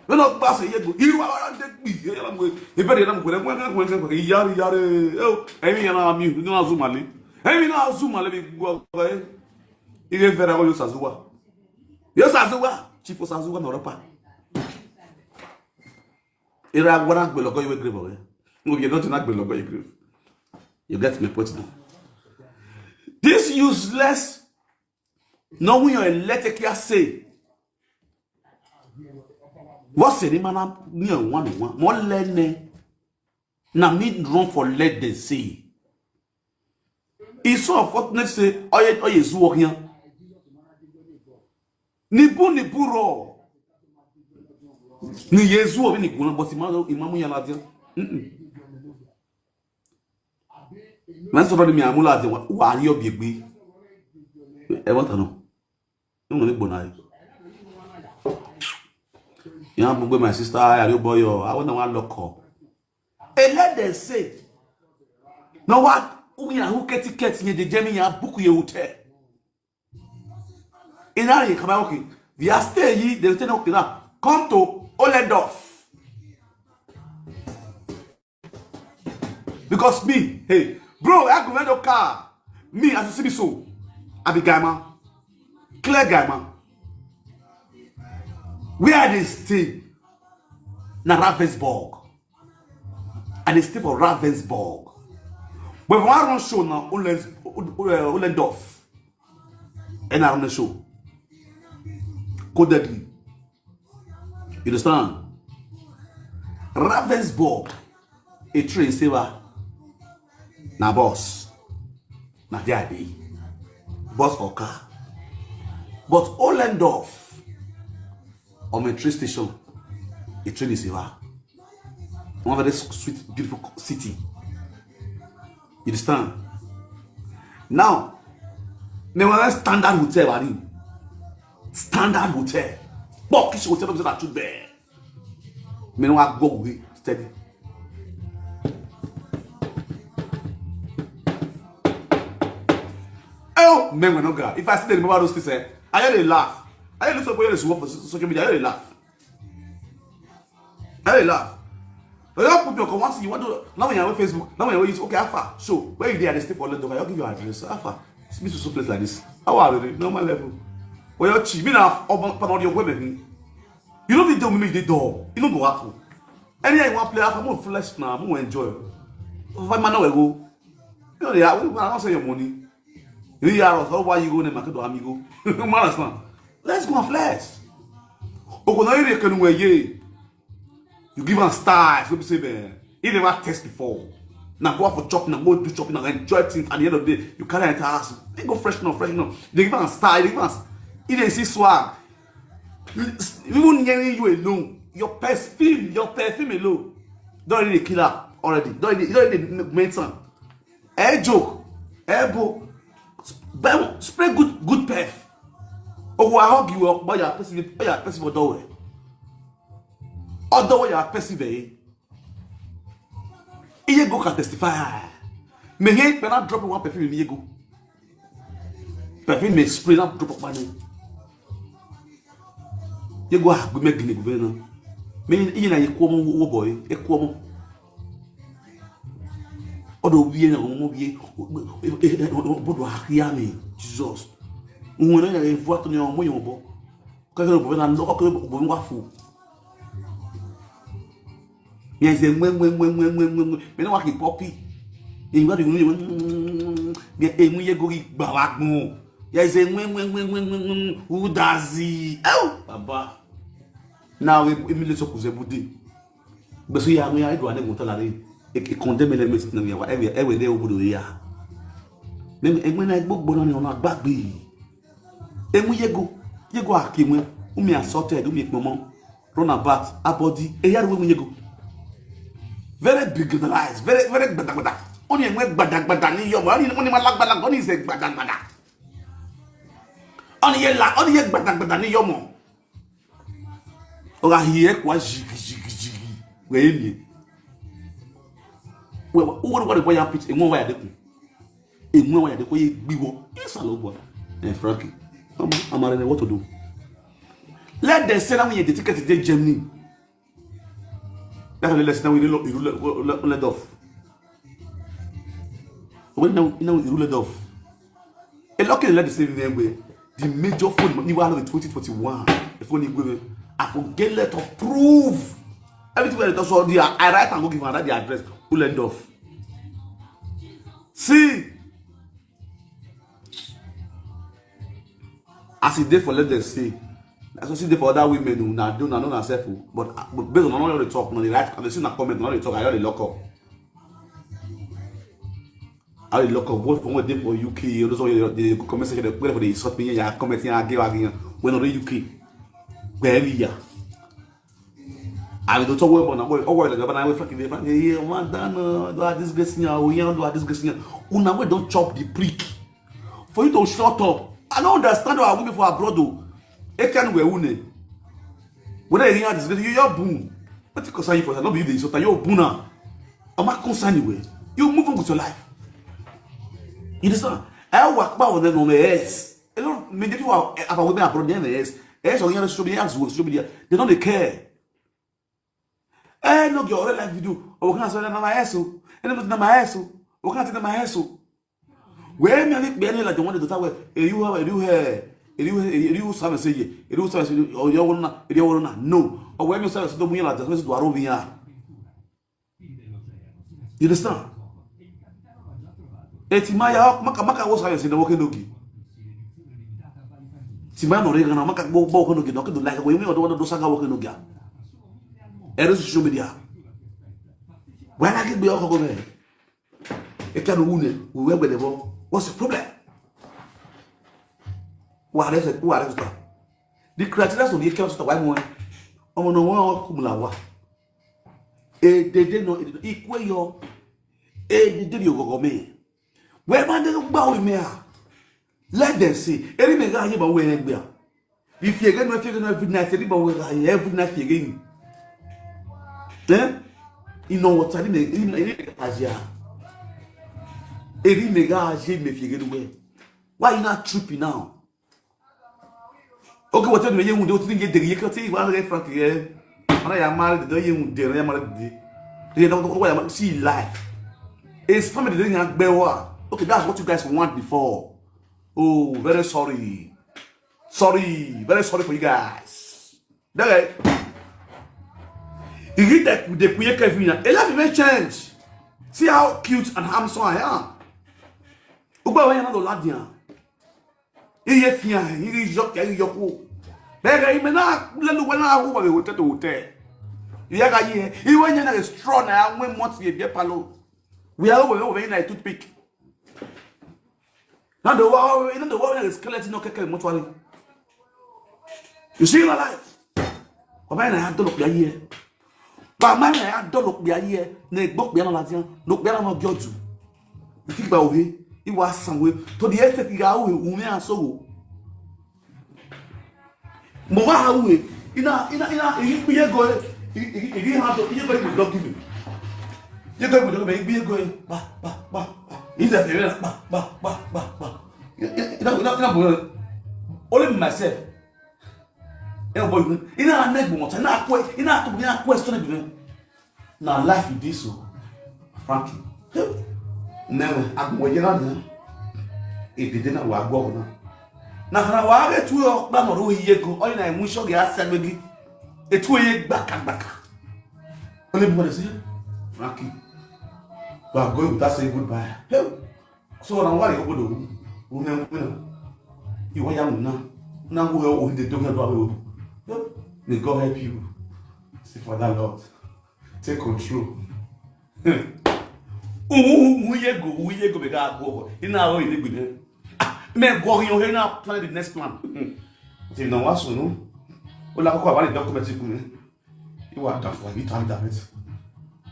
No no gbase ye go. Iru ara de gbi. Ye la mwe. Ibere na mwe mwe mwe mwe yari yari. Oh, emi yana mi. No azumale. Emi na azumale bi go. Ile vera go yosazuwa. Yosazuwa. Chief Osazuwa no ropa. Ira gwara gbelogo iwe grave owe. No, you don't not gbelogo iwe grave. You get my point now. This useless, no we your electric ya say. What's the name na ni one one? Mo lene. Na me run for let them say. It's so unfortunate say oye oye zuwo here. Nibu nibu ro. Ni yezu obi ni guna but imamu imamu ya ladia. Mm. Man so mi amula de wa yo bi gbe. E want to know. No mo ni gbona. Ya gbogbo my sister, I are boy. I want to lock up. E let them say. No what we are who get ticket in the Germany and book your hotel. In our come okay. We are stay ye, they say okay now. Come to Olendorf. Because me, hey, bro, I go rent a car. Me as you see me so, I be guy man. Clear guy man. Where I dey stay? Na Ravensburg. I dey stay for Ravensburg. But if I wan run show now, Olens- Ol- Ol- uh, Ollendorf, and I run the show. Codedly. You understand? Ravensburg, a train saver. Na boss. Na there I dey. Boss or car. But Ollendorf, on a train station, a train is saver. One very sweet, beautiful city. You understand? Now, me wan standard hotel, I mean. Standard hotel. Bokish hotel, no be say na two bed. Me no wan go away steady. Oh, men we no ga. If I see the remember those things, eh, I just dey laugh. I just look for this work for so- social media. I just dey laugh. I dey laugh. They don't put me on once you want to. Now when you're on Facebook, now when you're on YouTube, okay, how far? So where you dey? I dey stay for London. I'll give you an address. How far? It's me to some place like this. How are you? Normal level. Well, you're cheap. Me now, open on your women. You don't need to me the door. You don't go happen. Any I want play, I'm more flesh now. I'm more enjoy. Five man now I go. You know they are. I don't say your money. You are also why you go to market or amigo. Man, let's go and flesh. Okono ire kenu weye. You give am style, so be say, man, he never test before. Now go out for chop, now go do chop, now enjoy things. At the end of the day, you carry entire house. They go fresh now, fresh now. They give am style, they give am. He dey see swag. Even hearing you alone, your perfume, your perfume alone, don't really kill her already. Don't really, don't really make sense. Eh, joke. Eh, bo. Spray good, good perf. Oh, I hug you up, but you're perceiving, you're perceiving the way. Although you're perceiving, Iye go can testify. Me here, when I drop one perfume, Iye go. Perfume me spray, not drop up money. You go, ah, go make me go now. Me, you know, you come, oh boy, you come. Odo wie na omo wie. Bodo ahia me. Jesus. Unwe na evu ato ni omo yombo. Ka ka bo na ndo ko bo ngwa fu. Ye ze mwe mwe mwe mwe mwe mwe. Me na wa ki poppy. Ye ngwa di unwe. Ye emu ye go ki gba wa gbon. Ye ze mwe mwe mwe mwe mwe mwe. Udazi. Ew, baba. Now emi le so ku ze bude. Gbesu ya mu ya edu ane gun talare. E condemn le mesi na ya wa ewe ewe de obodo ya. Me me egbe na gbogbo na ni ona gbagbe. Emu yego, yego akimwe, umi assaulted, umi ekpomo, run about, abody, e ya ruwe mu yego. Very big generalize, very very gbadagbada. Oni enwe gbadagbada ni yomo, oni oni malagbada, oni se gbadagbada. Oni ye la, oni ye gbadagbada ni yomo. Oga hie kwa jigi jigi jigi. We emi. We we we we ya pit enwe wa ya deku. Enwe wa ya deku ye gbiwo. Isalo bo. Eh, Frankie. I'm I'm already what to do. Let them say that when you ticket to Germany. That let us now we let off. When now now we let off. A lucky let the same name way. The major phone ni wa in twenty twenty-one. The phone Igwe. I forget let of proof. Everything where they talk so there. I write and go give another the address. Ulendorf. See. As e dey for let them say. As I see dey for other women who na do na know na self. But, uh, but based on all the talk, no the right. And they see na comment, no the talk. I already lock up. I dey lock up. What for one day for U K? You know, so they go comment section. They go for the insult me. Yeah, comment here. I give again. When on the U K, where we are. I dey talk well, but now, oh, well, but now we fucking dey fucking here. Man, down, uh, do this guy sinya, we yan do this guy sinya. Una we don chop the prick. For you to shut up. I don't understand how women for abroad do. E can we une. When I hear this, you your boom. What you concern you for? No be you dey insult. You boom now. Am I concerned you? You move on with your life. You understand? I work about on them on the ass. A lot of many people are about women abroad there, yes. Yes, on the social media, as well, social media. They don't dey care. Eh, no, your real life video. Oh, can I say na my ass? Oh, and I'm not my ass. Oh, can I say na my ass? Oh, where me like be any like the one that we. Are you have? Are you here? Are you here? Are you Sam say ye? Are you Sam say? Oh, you wanna? Are you wanna? No. Oh, where me say so? Don't you like the rest of the world here? You understand? Eti maya maka maka wo sayo si na woke nogi. Ti ma no re gana maka bo bo woke nogi no ke do like we mi odo do saga woke nogi. Ere social media. Wala ke gbe oko go me. E ka no une, we we le bo. What's the problem? Wa re se wa re sta. The criteria so ye ke so wa mo. Omo no won kumula wa. E dede no e dede ikwe yo. E dede yo gogo me. We ma de gba o me a. Let them see. Eri me ga ye ba we egbe a. If you get no if you get no every night eri ba we ga ye every night you get. Eh? You know what I mean? Eri me ga aja. Eri me ga aja me if you get we. Why you not tripping now? Okay, what me ye hunde o tin ye dere ye kan ti wa re frank ye. Ana ya married do ye hunde ya married de. Ye no ko ya see life. It's family de yan gbe wa. Okay, that's what you guys want before. Oh, very sorry. Sorry, very sorry for you guys. Dere. Igi de ku de ku ye Kevin. A life may change. See how cute and handsome I am. Ugba wa ya na do ladian. Iye fian, iri yo ke yo ku. Bega ime na le lu wena hu ba be hotel to hotel. Ya ga ye. Iwe nya na strong na we mot ye be palo. We are over over na toothpick. Na do wa na do wa na skeleton no keke mortuary. You see my life. Baba na ya dolo ya ye. Baba na ya dolo ya ye. Na egbo ya na ladian. No ya na no gyoju. You think about we. It was somewhere. To the extent you go we umi aso. Mo wa ha we. Ina ina ina igi ye go. Igi ha to ye go you block me. Ye go you block me. Igi ye go. Ba ba ba. Is that fair? Ba ba ba ba ba. Ina ina ina bo. Only myself. E bo you. Ina na gbo mo ta na ko. Ina to ina question bi. Na life you dey so. Frankie. Never. Agbo ye na na. E dede na wa gbo na. Na kana wa ge tu yo gba mo ro ye go. O na mu so ge asa gbegi. E tu ye gbaka gbaka. Only people dey say, Frankie, we are going without saying goodbye. Hey. So na why you go do? Una una. You want yam na. Na go o de do na do. May God help you. See for that Lord. Take control. Uhu uhu ye go uhu ye go be ga go. Ina o ile gbe. Me go yo he na plan the next plan. Ti na wa sunu. O la ko ba ni document ku mi. Iwa da fo ni tan da met.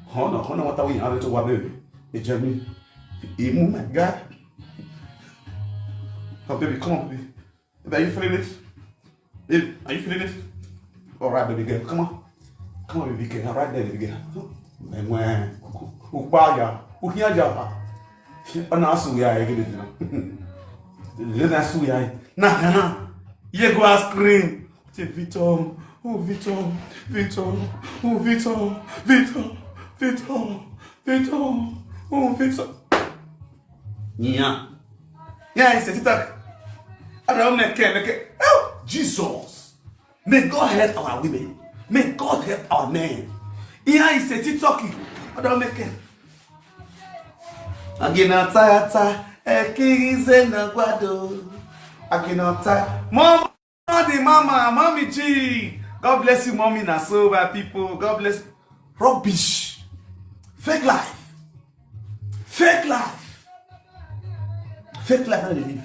Ho na ho na wa ta wi are to wa be. E je mi. E mu my guy. Oh, baby, come on, baby. Baby, are you feeling it? Babe, are you feeling it? All right, baby girl, come on. Come on, baby girl. All right there, baby girl. Mwen, ukpaya, ukiaja. Ana asu ya egede na. Ana asu ya. Na na. Ye go ice cream. Say Victor, oh Victor, Victor, oh Victor, Victor, Victor, Victor, oh Victor. Yeah. Yeah, it's a TikTok. I don't make it, make it. Oh, Jesus. May God help our women. May God help our men. Yeah, it's a TikTok. I don't make it. Agina tayata, ekirize na gwado. Agina ta. Mom, the mama, mommy G. God bless you, mommy. Na so my people. God bless. Rubbish. Fake life. Fake life. Fake life how they live.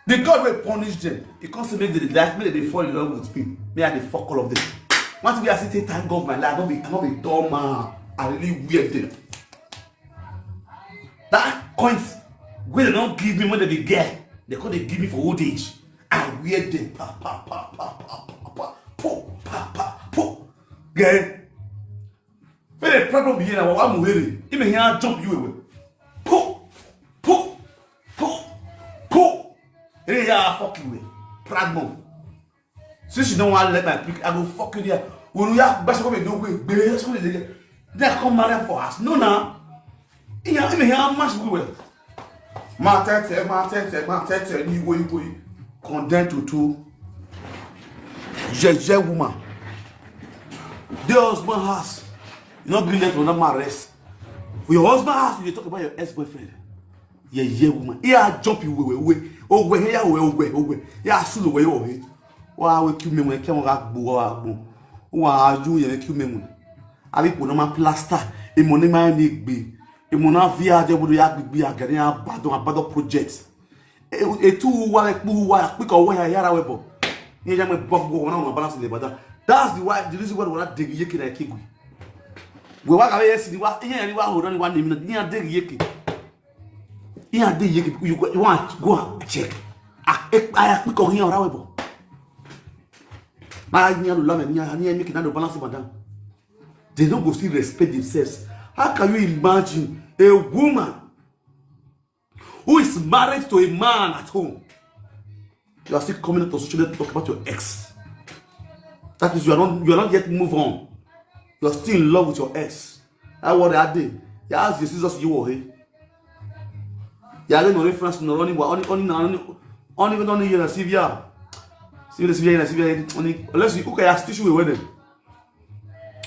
The God will punish them. He can't say make the life, make they fall in love with me. Me, I dey fuck all of them. Once we are sitting, thank God my life. I not be, I not be dumb man. I really wear them. That coins wey dem don give me when dem be girl, dem come dey give me for old age. I wear them pa pa pa pa pa pa pa po pa pa po. Girl, when the problem be here na wa muhere, ime here jump you away. Po po po po. Ere ya fuck you away. Pragmo. Since you don't want to let my pick, I go fuck you there. When we have best of the way, be so the then I come marry for us. No, now. In your in your match we will. Ma tete, ma tete, ma tete, ni wo wo. Condemn to two. Jeje woman. The husband has. You not be let one man rest. For your husband house, you dey talk about your ex-boyfriend. Yeah, yeah, woman. Yeah, jump you, we, we, we. Oh, we, yeah, we, we, we. Yeah, sulu, we, oh, hey. Wa we kill me, we kill me, we gbo, wa gbo. Wa ju, yeah, kill me, we. Abi ko na ma plaster. E mo ni ma ni gbe. E mo na via de bodo ya gbigbi agari ya badon, badon project. E, e tu wa, e kpu wa, e kpiko wa ya yara we bo. Ni ya me bo bo na ma balance le bada. That's the why, the reason why we na degi yeke na kigwi. We wa ka we si ni wa, iye ni wa ho ni wa ni mi na, ni ya degi yeke. Iye degi yeke, you go, you want go and check. A, e, a ya kpiko ni ora we bo. Ma ni ya lo la me, ni ya, ni ya make na lo balance, madam. They no go still respect themselves. How can you imagine a woman who is married to a man at home? You are still coming out to social media to talk about your ex. That is, you are not, you are not yet move on. You are still in love with your ex. I worry a day. You ask your sisters you were here. You are going to France, no running, only, only, only, only, only, only, Sylvia. Sylvia, Sylvia, Sylvia, only, unless you, okay, ask tissue with them.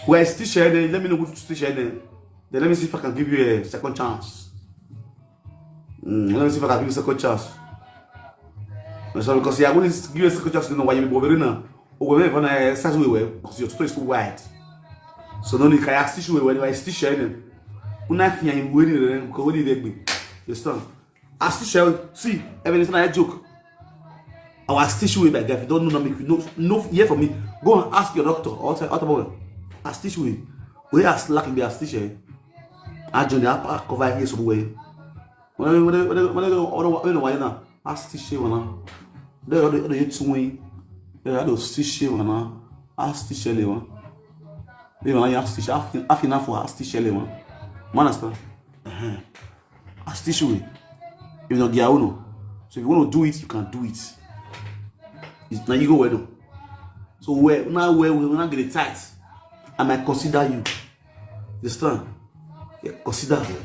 Well, still share them. Let me know who still share them. Then let me see if I can give you a second chance. Mm, let me see if I can give you a second chance. So because I wouldn't give you a second chance, you know why you be bothering now. Oh, well, when I start with well, because your story is too wide. So no need to ask tissue with well, I still share them. Una fi yan wele re ko wele re gbe. You understand? Ask tissue, see, everything I joke. Our tissue with my girl, if you don't know, no make you no, no hear from me. Go and ask your doctor or say, "Other boy, ask tissue with." We ask like be ask tissue. I join the upper cover here so well. When I, when I, when I, when I, when I, when I, when I, ask tissue, when I, they are the, the two way. They are the tissue, when I, ask tissue, when I, they when I ask tissue, I feel, I feel enough for ask tissue, when I, man, understand? Uh-huh. Ask tissue. If not, get out. So if you want to do it, you can do it. It's now you go well, though. So where, now where we now get it tight, I might consider you. You understand? Yeah, consider her.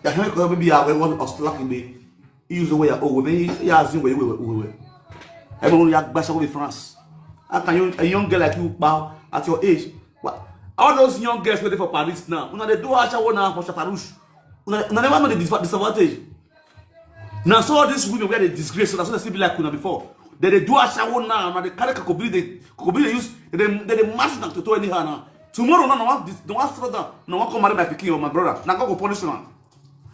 Yeah, can I maybe I want us to like me. Use the way I oh, maybe yeah, as you way, way, way, way. Everyone, you bash away France. How can you, a young girl like you, bow at your age? What? All those young girls waiting for Paris now. Una dey do ashawo now for Chateau Rouge. Una, una never know the dis-, disadvantage. Now, so all these women where they disgrace, so that's what they still be like una before. They, they do ashawo now, now they carry kokobiri, they, kokobiri they use, they, they, they, they mash them to, to anyhow now. Tomorrow, now, no one, this, no one settle down, no one come marry my pikin or my brother. Now, God go punish una.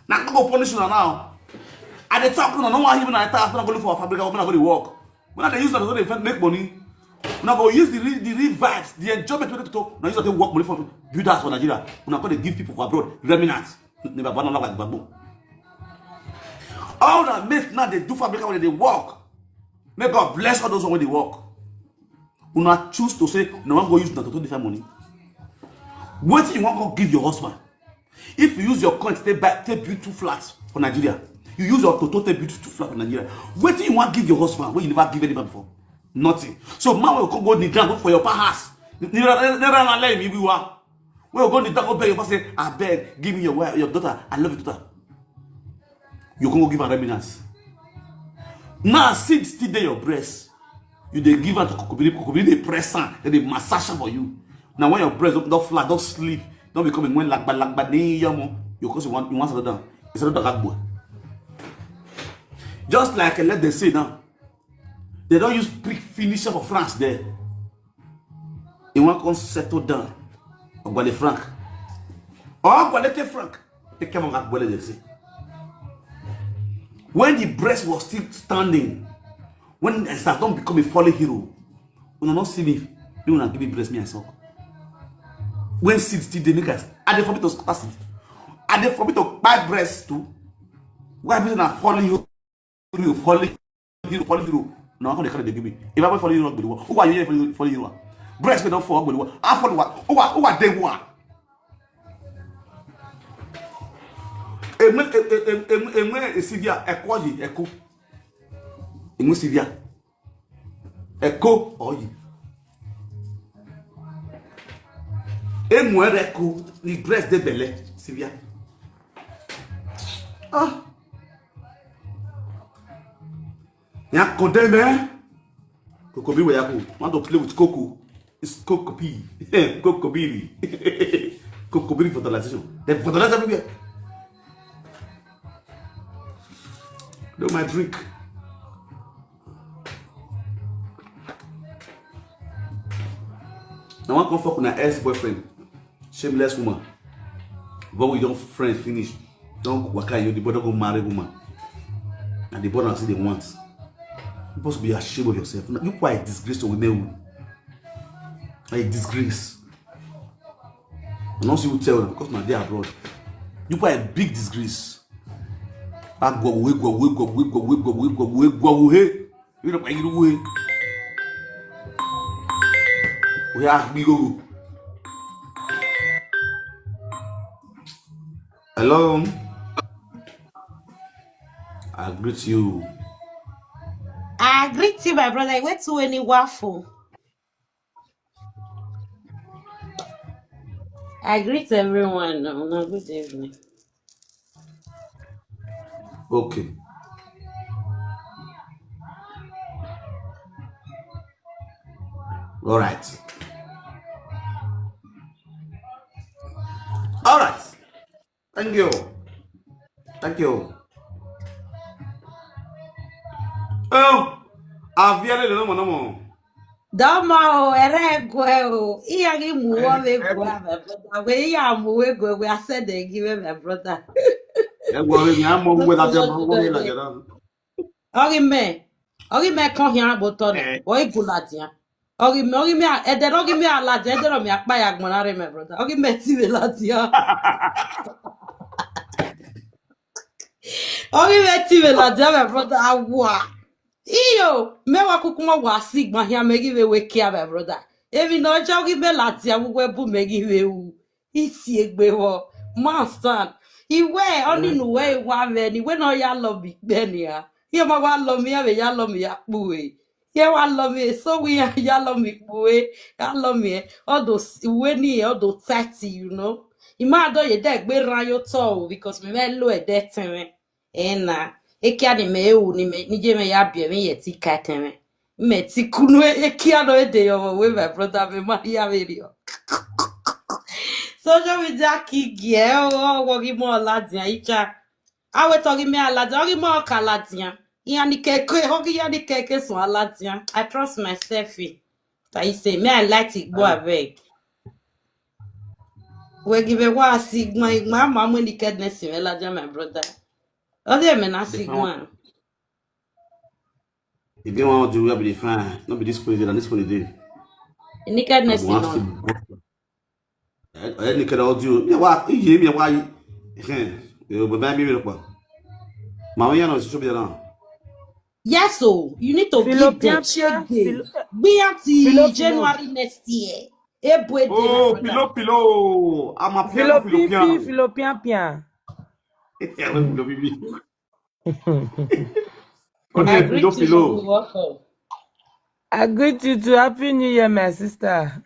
Now, God go punish una now. And they talk, no, no one even I talk, no go look for a fabric, no go dey work. When they use that, they make money. Now go use the real, the real vibes, the enjoyment wey dey to, now use that take work money for build house for Nigeria. Una go dey give people for abroad, remnants. Never born like gbagbo. All that make now they do fabric when they work. May God bless all those who dey work. Una choose to say, no one go use that to defend money. Wetin you wan go give your husband? If you use your coin to take buy, take build two flats for Nigeria, you use your toto take build two flats for Nigeria. Wetin you wan give your husband wey you never give anybody before? Nothing. So man wey come go kneel down, go for your pa house. Nira na lem ibi wa. Wey go kneel down, go beg your pa say, "Abeg, give me your wife, your daughter. I love your daughter." You come go give her remnants. Now seed still dey your breast. You dey give am to kokobiri, kokobiri dey press am, dem dey massage am for you. Now when your breast don, don flat, don sleep, don become a when lagba lagba ni yomo, you cause you want, you want settle down. You settle down gagbo. Just like let them say now, they don use brick finish am for France there. He wan come settle down. Ogwale Frank. Ogwaleke Frank. Take care of Ogwale, they say. When the breast was still standing, when it has not become a fallen hero, una no see me, you una give me breast, me I suck. When seed still dey make us, I dey forbid to scatter seed. I dey forbid to buy breast too. Why be na fallen hero? You falling, you falling, you. No, how they carry dey give me? If I fall, you not good. Who are you falling, falling, you? Breast me don't fall good. I fall what? Who are, who are they? Who are? Eme, eme, eme, eme, Sylvia, eko yi, eko. Eme Sylvia, eko oyi. Emu ereko ni breast dey belle, Sylvia. Ah. Ya condemn, eh? Coco be where you go. Want to play with Coco? It's Coco P. Coco Billy. Cocoa bring fertilization. Dem fertilize everywhere. No, my drink. Na one come fuck una ex-boyfriend. Shameless woman. But we don friend finish. Don waka you, the boy don go marry woman. And the boy na still dey want. You supposed to be ashamed of yourself. You quite disgrace to women. A disgrace. I don't see who tell them because now they are abroad. You quite a big disgrace. Agwawe, gwawe, gwawe, gwawe, gwawe, gwawe, gwawe. You know, you know, we are, we go. Hello. I greet you. I greet you, my brother. I went to any waffle. I greet everyone. Una good evening. Okay. All right. All right. Thank you. Thank you. Oh, Aviale, no more, no more. Domo o, ere gwe o. Iya gi muwo ve gwe ave brother. We iya muwe gwe we asede gi ve, my brother. Egwe ave mi amo we la te mo we la jera. Ogi me. Ogi me kon hia bo to ne. Eh. Oi guladia. Ogi me, ogi me, ede ogi me aladia, ede no me akpa ya gbona re, my brother. Ogi me ti ve ladia. Ogi me ti ve ladia, my brother. Awa. Iyo, me wa kuku mo wa si gba hia me gi ve we kia, my brother. Evi no ja ogi me ladia, we bu me gi ve u. Isi egbe wo. Man stand. Iwe, oni nu we wa ve ni, we no ya lo mi gbe ni a. Ye ma wa lo mi, ya ve ya lo mi ya pu e. Ye wa lo mi, so we ya, ya lo mi pu e. Ya lo mi e. All those, we ni, all those thirty, you know. Ima do ye de gbe ran yo to o, because me me lo e de ten. Ena, ekia ni me ewu ni me, ni je me ya bie me ye ti ka ten. Me ti kunu e, ekia no e de yo we, my brother, me ma ya ve ri o. Social media ki gie o, wo gi mo ladia icha. Awe to gi me aladia, ogi mo ka ladia. Iya ni keke, ogi ya ni keke so aladia. I trust myself. Eh. I say, me I like it, go abeg. We give a wa sigma, igma, mama, ni kedness, me ladia, my brother. Ode me na sigma. If they want to, we be fine. Not be this funny day, and this funny day. Nakedness, you know. Eh, eh, ni kede audio. Mi wa, iye mi wa. Eh, yo, baba mi mi pa. Ma wa ya no social media na. Yes, so you need to give them check. Be until January next year. Ebo e de, my brother. Oh, pilo pilo. I'm a pilo pilo pian. Pilo pian pian. Yeah, pilo pipi. I greet you. You're welcome. I greet you too. Happy New Year, my sister.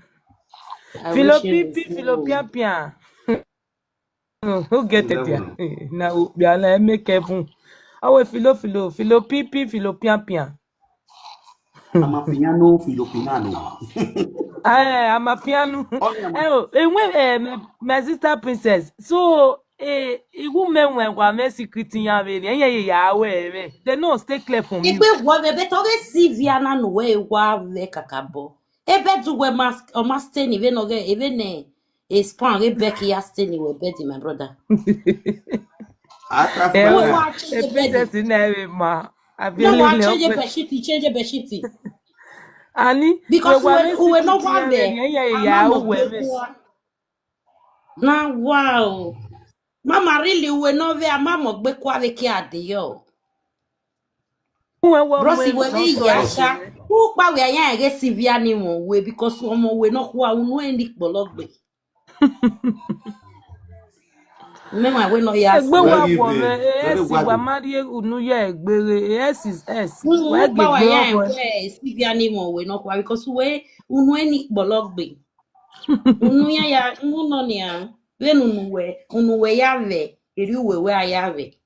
Philo P P, Philo Pian Pian. Who get it there? Now we are like make heaven. Our Philo Philo, Philo P P, Philo Pian Pian. I'm a piano, Filipinano. Eh, I'm a piano. Oh, yeah, man. Eh, oh, eh, when, eh, my, my sister princess. So, eh, eh, women when we are secret in your area, yeah, yeah, yeah, where, where. They no stay clear for me. Igbe wo be better we see Viana no we wa we kakabo. Ebe du we mask or mask ten even oge even ne. Is pan we back ya stay ni we bed, my brother. I try for my life. Princess in there, ma. No, wa change bedsheet, change bedsheet. Ani, because we, we no one there. Yeah, yeah, yeah. Na wow. Mama really we no we mama gbe kwa we ki ade yo. Brosi we we ya sha. Who pa we ya ge Sylvia ni mo we because omo we no kwa unu e ni pologbe. Me ma we no ya. Egbe wa wo me, eh, si wa mari unu ye egbere, eh, S is S. Wa ge gbe wa ya we Sylvia ni mo we no kwa because we unu e ni pologbe. Unu ya ya unu no ni a. We unu we, unu we ya we, eri we we ya we.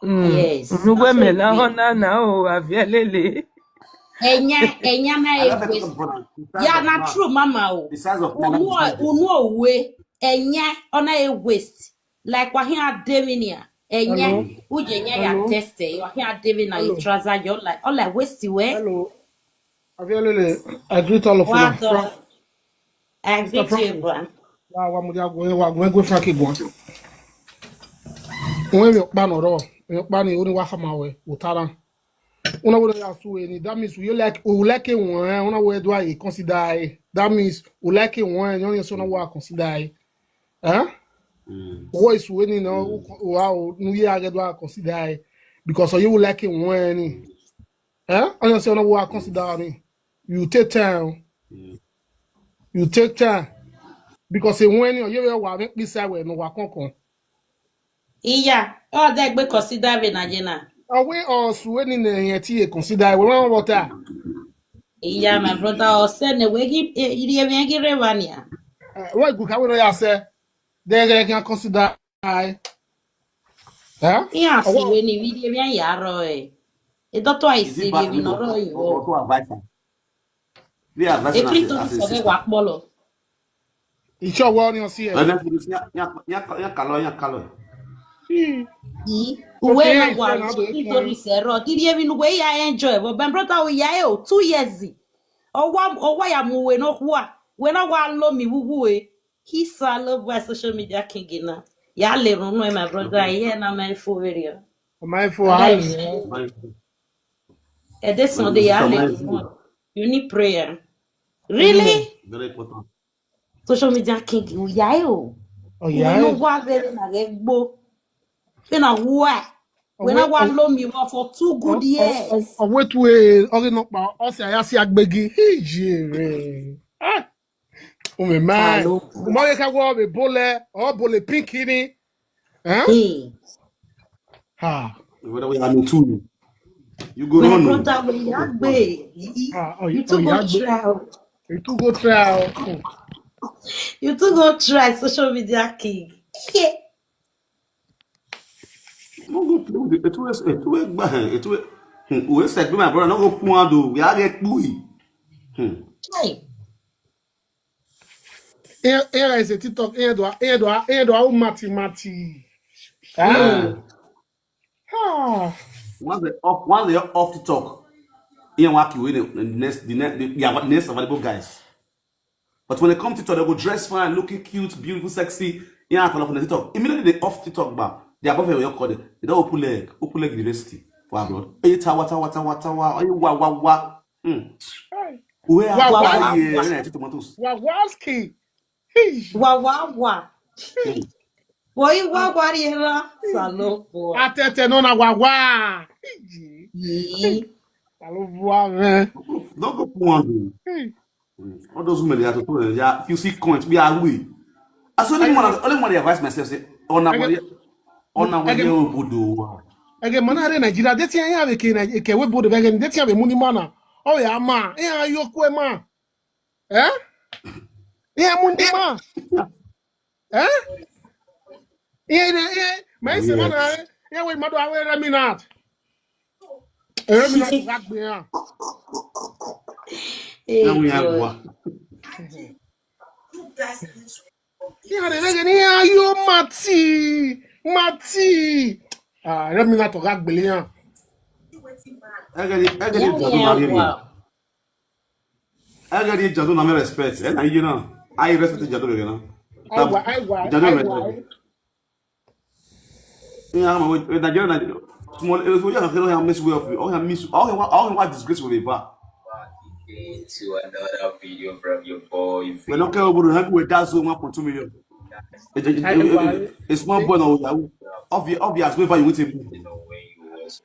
Yes. Unu we me na ho na na o, avielele. Enya, enya na egbe. Yeah, na true, mama o. Unu, unu we. Enye, ona e waste. Like, wa hia devin ya. Enye, uje nye ya test e. Wa hia devin na trouser, you like, all like waste we. Hello. Avialele, I greet all of you. Well done. I greet you, bro. Wa, wa, mudia gwe, wa, gwe, gwe, Frankie, gwe. When you pan or, you pan, you only walk from away, utara. Una wo ya su eni. That means we like, we like it one. Una wo do I consider it. That means we like it one. You know, so una wo consider it. Huh? What is when you know? Wow, no, yeah, I get do I consider it because you like it one. Huh? And you say una wo consider it. You take time. You take time because when you you wa make this way no wa kon kon. Iya, o de gbe consider we na jena. Awe o su eni ne yen ti e consider we wan water. Iya, my brother, o se ne we gi iri e mi gi revania. Wa gu ka we no ya se. De ge kan consider ai. Eh? Iya, su we ni iri e mi ya ro e. E doctor ai si iri e mi no ro yo. Bí advice E na Kristo as a so ke sister. Wa polo. Iṣẹ́ ọwọ́ ni ọsí ẹ̀. Ẹnẹ fi ya ya ya ya kalọ ya kalọ. Yi, uwe Okay, na yeah, wa fair enough. Kristo ri se ro. Diri e mi nu we ya enjoy. But my brother, we ya e o two years. O wa o wa ya mu we no kwa. We na wa lo mi wuwu e. He so I love by social media king na. Ya le run no, my brother. Yeah, na my favorite. Ọmọ ẹ̀ fún wa. E de Sunday ya le run. You need prayer. Really? Very important. Social media king, we ya e o. Ọ̀yá We no ẹ̀. wa very na regbo. We na wa. We na wa lo mi wa for two good years. Ọ̀wé tu ẹ̀ ọ̀rẹ́ náà pa ọ̀sẹ̀ àyà sí agbègi. Ìjì rẹ̀. Ọmọ ẹ̀ máa. Alo. Ọmọ yẹn ká wọ́ ọ̀bẹ bọ́lẹ̀ ọ̀ bọ́lẹ̀ pínkì ni. Ẹ́? Hmm. Ha. Whether we are me too. You go My run. brother, we ya gbe. Ah, oh, You too oh, go yeah, gbe. try. You too go try. Oh. You too go try social media king. Yeah. No go play with it. Etu e etu e gba etu e. Hmm. We said my brother no go pun ado. We are get bui. Hmm. Hey. Here, here is a TikTok. Here do I, here do I, here do I, oh, Mati, Mati. Ah. Once they off once they off TikTok, he and Waki will the next the next the, the, the next available guys. But when they come TikTok, they go dress fine, looking cute, beautiful, sexy. Yeah, I follow from the TikTok. Immediately they off TikTok, but they are both your call. They don't open leg, open leg university for abroad. Hey, tawa tawa tawa tawa. Are you wa wa wa? Hmm. Where Wa, wa, are wa, you? Wa. When I take tomatoes. Wawaski. Hey. Wa wa wa. Boy, wa wa ri ra. Salo po. Atete no na wawa. Hey. Yi. Alo wa, man. Don't go pun ado. Hey. All those women they are to put yeah, if you see coins, we are we. I saw only one only one they advise myself say on a I way get- on a I way get- obodo. Ege mana re Nigeria. Deti ya ya ke na ke we bodo vegen. Deti ya be muni mana. Oh ya ma. Ya yo kwe ma. Eh? Ya muni ma. Eh? Ya ya ya. Ma ise mana. Ya we mado awe reminat. Reminat gagbe ya. Hey, Now we have God. one. Ihe a na-eme gị n'ihe ayo mati mati. Ah, remi na toga gbele ya. Egeri egeri Yeah, jadu yeah, na riri. Wow. Egeri jadu na me respect. Eh, na you know. I respect jadu you know. Aiwa, aiwa, Jadu aiwa. respect. Yeah, I'm with Nigeria. Small. If we are going to miss way of, oh, miss, oh, what disgrace will be back. Into another video from your boy. We don't care about the we that's one point two million. It- it- it- Aiwa. it- It's small boy now. Obvious, obvious. Wherever you with him. You know when you was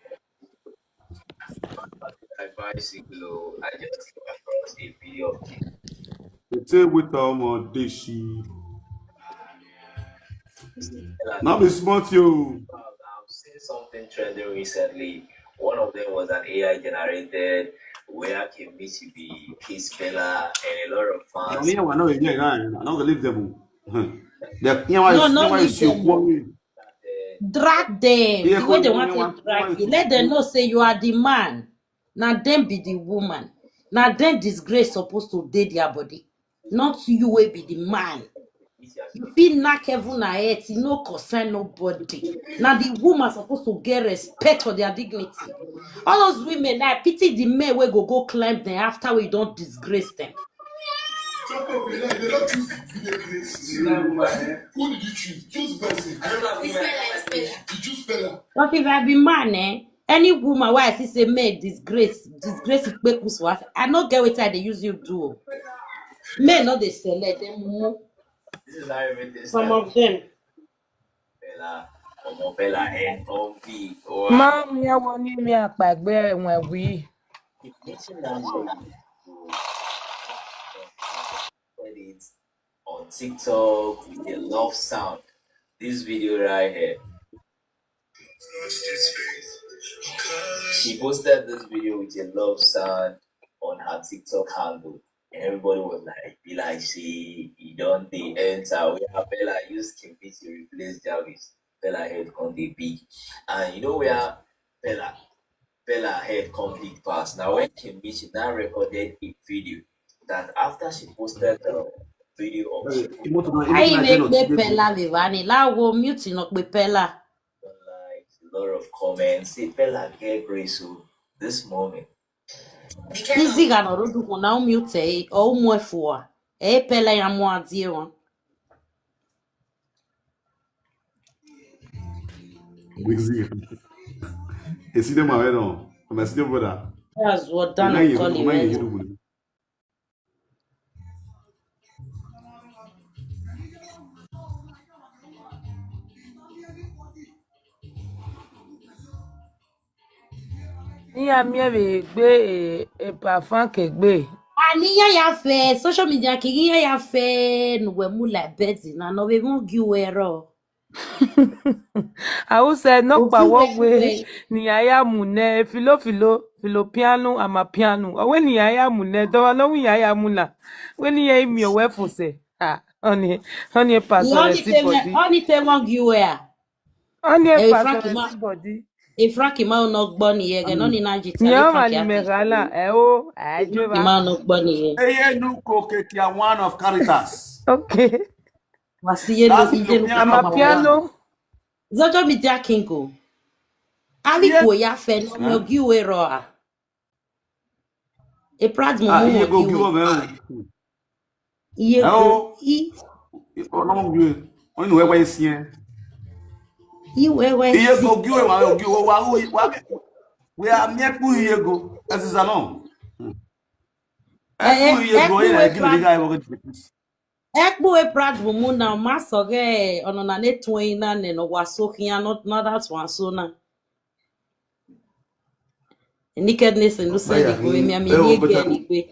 a bicycle. I just came across a video of this. They say with um uh, Deshi. Now be smart you. I've seen something trending recently. One of them was an A I generated where Kim Michibi, Kiss Bella, and a lot of I fans. mean, I know you yeah, I know they leave them. Hmm. They, you know, No, you no know, leave you them. Kwame. Drag them. Yeah, The way they Kwame, want Kwame, to drag Kwame, you. Let them know say you are the man. Now them be the woman. Now them disgrace supposed to dey their body. Not you will be the man. You fit knack heaven and earth, e no concern nobody. Na the woman suppose to get respect for their dignity. All those women, I pity the men wey go go climb them after we don disgrace them. Who did you choose? Choose person. Did you choose Bella? But if I be man, eh, any woman wey I see say men disgrace, disgrace Ikpeku Swat, I no get wetin I dey use you do o. Men no dey select, dem mumu. This is how everything Some started. Of them. Bella, ọmọ Bella, eh, Obi, or Mom, ya woni mi akpagbe enwe wi. It on TikTok with a love sound. This video right here. She posted this video with a love sound on her TikTok handle. And everybody was like, be like, she, he don't they enter. We have Bella use Kimbi to replace Jarvis. Bella head come dey big. And you know where Bella, Bella head come big pass. Now when Kimbi now recorded a video that after she posted the video of Hey, imoto na, imoto Ayi na me jeno pe today. Pella le va ni. Láwo mute no pe Pella. Like a lot of comments. Say Bella get grace o this moment. Easy ga no rodu ko na mute e o mo e fua. E Pella ya mo adie won. Wigzy. Esi dem are no. Una see dem brother. That's what Dan Una ye, call him. Una ye, you do. Ni ya mi ebe gbe e, e pa fan ke gbe. Ani ya ya fe social media ki ya ya fe no we mu like bezi na no we mo gi we ro. Awuse no pa wo we ni ya ya mu ne filo filo filo piano ama piano. Owe ni ya ya mu ne do wa no wi ya ya mu na. We ni ya mi owe fose. Ah, oni oni e pa so Oni re si te me, body. Oni te mo gi we a. Oni e Eh, pa Frankie so re ma, si body. E Frankie ma no gbo ni ye ge no ni na ji ti Ni o ma Frankie ni ati. Me gala e o. Frankie ma no gbo ni ye. Eye nu ko ke ki a one of Caritas. Okay. Wasi ye no That's ije no European Ama piano. Zojo mi dia kingo. Ali Yeah. Ko ya fe no Yeah. Mo gi we ro a. E Prad mo Ah, mo iye mo go gi we. Gi o. Iye go Oh. I Ọlọ́run gbé. Wọ́n ní wẹ́wẹ́ sí ẹ. I wẹ́wẹ́ Iye sí. Go gi o wa o gi o wa o wa. We are mẹ́kù iye go. Ẹ sì sá náà. Ẹ kú iye go yẹn ẹ kí ló dé ká ẹ wọ́n kẹ́. Ẹ kú e Prad mo mo na ma so ge ọ̀nà na ne tun yin na ne no wa so kiyan no na that one so na. Nakedness and no say the go me me ni ge ni pe.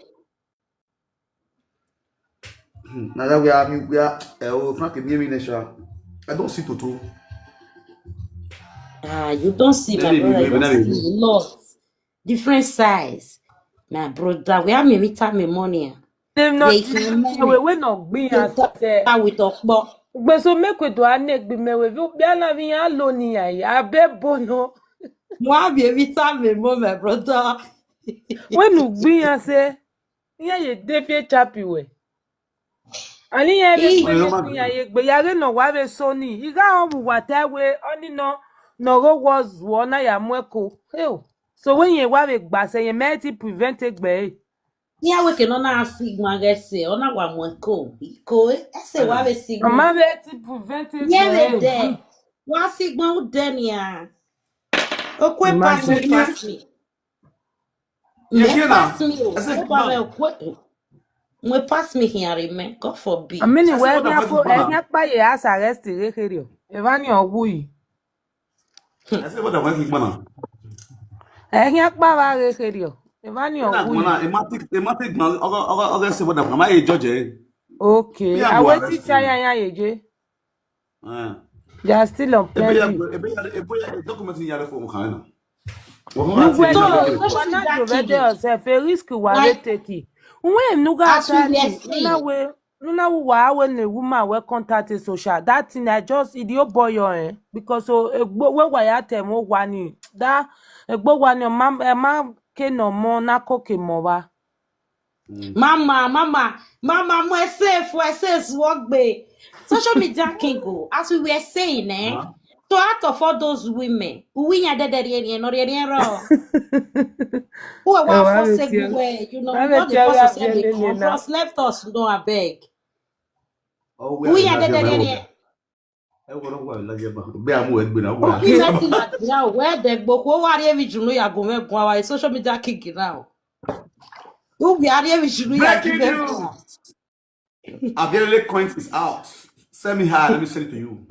Hmm, na that we are, we are, eh, oh, Frank, give me the show. I don't see Toto. Ah, you don't see my Let me, brother. Let me, You let me. See a lot. Different size. My brother, we have me with time money. Dem no They can we we no gbin They as talk there. With okpo. Gbe so make we do a neck be me we bi a na vi ya lo ni ya ya be bono. Mo have me with time mo, my brother. When you gbin as say, yeah, you dey fit chop you we. Ani ya be Ee. Gbe ya ye gbe ya re no wa be so ni. Iga o bu wa te we oni no no go was wo na ya mu eko. Hey o. So when ye wa be gba se ye me ti prevent egbe. Ni awe ke no na sigma ge se ona wa mu eko. Iko e se wa be sigma. Oma be ti prevent egbe. Ni awe de. Wa sigma u de ni a. Okwe pass me, pass me. Ye Me hear na? Pass me o. I say, Oba no. Me okwe. Me pass me here, amen. God forbid. I mean, I say, where what na about for the banner? Enya pa ye as arrest re kere o. Evani owu yi. I say, what about the banner? Enya pa wa re kere o. Evani Ena owu yi. Gbona, ematic, ematic man, oga, oga, oga, say what about my judge, eh? Okay. Yeah, I go wait arrest till him. Ya ya ye je. Eh. They are still on Ebe ya, plenty. Ebe ya, ebe ya, document ya for Mukhaena. Look where No, you no, are. What is Wana that Jovede thing? Yourself, a risk wa Why? Take it. When nuga As we atali, were saying, nuna we, nuna we wa we ne woman we contact a social. That thing I just idiot boy yo eh. Because so egbo we wa ya temo wani. That egbo wani ma, eh, ma ke no mo na ko ke mo wa. Mm. Mama, mama, mama, mo ese fo ese suogbe. Social media king o, as we were saying, eh? Huh? So out of all those women, we are the no who are one for sake we, you know, we not the first to say they come, bros left us, no, I beg. We are the ẹ wọ́n wà lájẹ́ bá bí àwọn ẹgbẹ́ náà wà. Kí lẹ́tí láti ra òwe ẹ̀dẹ̀ gbogbo ó wà rí èmi jùlọ yàgò mẹ́gun àwa social media king náà. Ó wì á rí èmi jùlọ yàgò mẹ́gun. Abielele coins is out. Send me high, let me send it to you.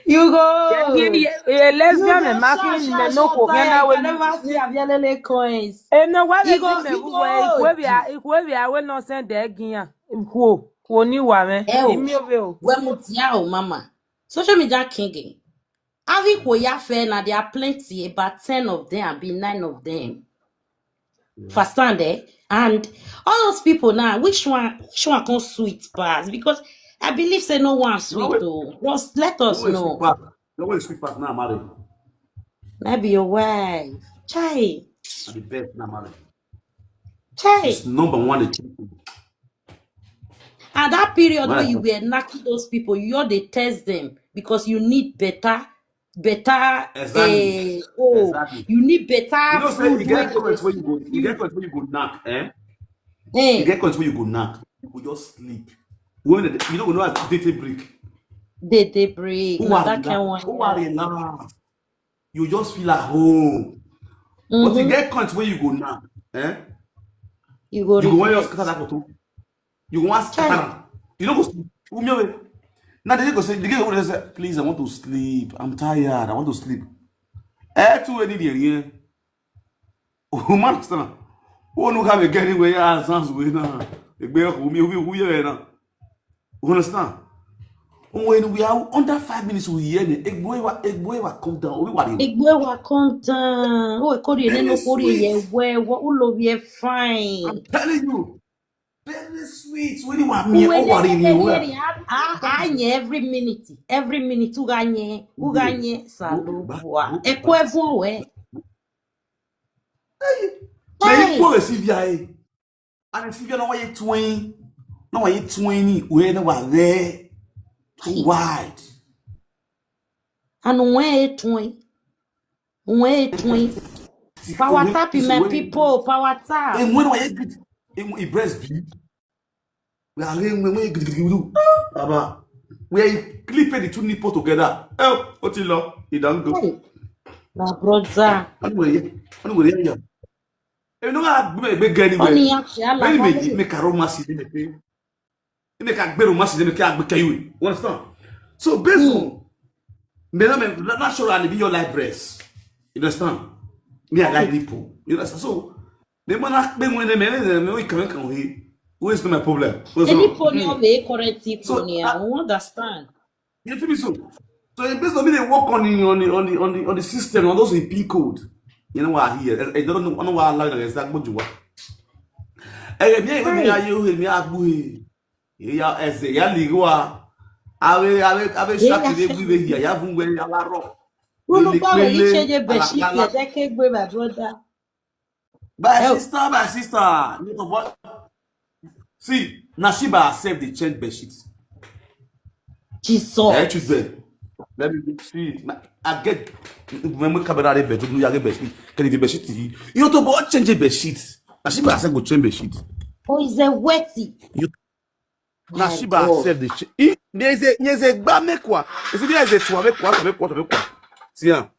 You go. Yeah, lesbian and marketing men no go find out when never see Abielele coins. Eh, no, why they go me who we are we no send the giya. Who who ni wa me. Imi ove o. We mutia o mama. Social media king. Avi Koyafe, now there are plenty, about ten of them, be nine of them. Understand, eh? And all those people now, which one which one come sweet pass? Because I believe say no one sweet though. Just let us know. No way sweet pass now, marry. Maybe your wife. Chai. The best now, marry. Chai. It's number one. And that period when you were knocking those people, you all dey test them because you need better, better. Exactly. Uh, oh, exactly. You need better. You know, say you get comments when you go, you get comments when you go knock, eh? Eh. You get comments when you go knock. You go just sleep. When the, you don't know as day break. Day break. Who are that kind one? Who are they now? You just feel at home. Mm-hmm. But you get comments when you go knock, eh? You go. You go when you scatter that photo. You want scatter. You know, go now they go say, they go say, please, I want to sleep. I'm tired. I want to sleep. Eh, two any day here. Oh man, stand. Oh no, have a getting where your hands way now. The bear who me who you now. You understand? When we are under five minutes, we hear the Egbuewa, Egbuewa come down. We were in. Egbuewa come down. Oh, Kori, then no Kori, yeah, where what will be fine. I'm telling you. Very sweet. When you want me, oh, what in you? I, I, every minute, every minute, uganye, uganye, salu, bua, ekwe vue. Hey, hey, poor Sylvia. And Sylvia, no way twin, no way twin, where no way there, too wide. And where twin, where twin. Power tap, my people, power tap. And when I get it, breast beat. We are laying when we do. Baba, we are clipping the two nipple together. Oh, what you love? You don't go. My brother. Anyway, anyway, yeah. You know, I be get anywhere. When you make a romance, you make make a better romance, you make a better you. Understand? So based on me, me naturally be your life breast. You understand? Me, I like nipple. You understand? So the man ask me when they men they me we can can we. Who is my problem? Any pony of the current pony, I don't understand. You feel me so? So it based on me they work on the on the on the on the, on the system on those in P code. You know what I hear? I don't know. I know what I like. Exactly what you want. Ẹ mi ẹ mi ayé o mi agbo e. Eya ese ya ligo a. Ave ave ave shaki de gbe ya ya fun we ya la ro. Unu pa we iche je be shi ke de ke gbe my brother. My sister, my sister. You know what? See, now she by herself they change bed sheets. Jesus. Hey, children. Let me see. I get when we come out of bedroom, you get bed sheet. Can you bed sheet? You to boy change bed sheet. Now she by herself go change bed sheet. Oh, is a wetty. You na she by herself dey change. There is a there is a gba make one. You see there is a two make one make one make one. See am.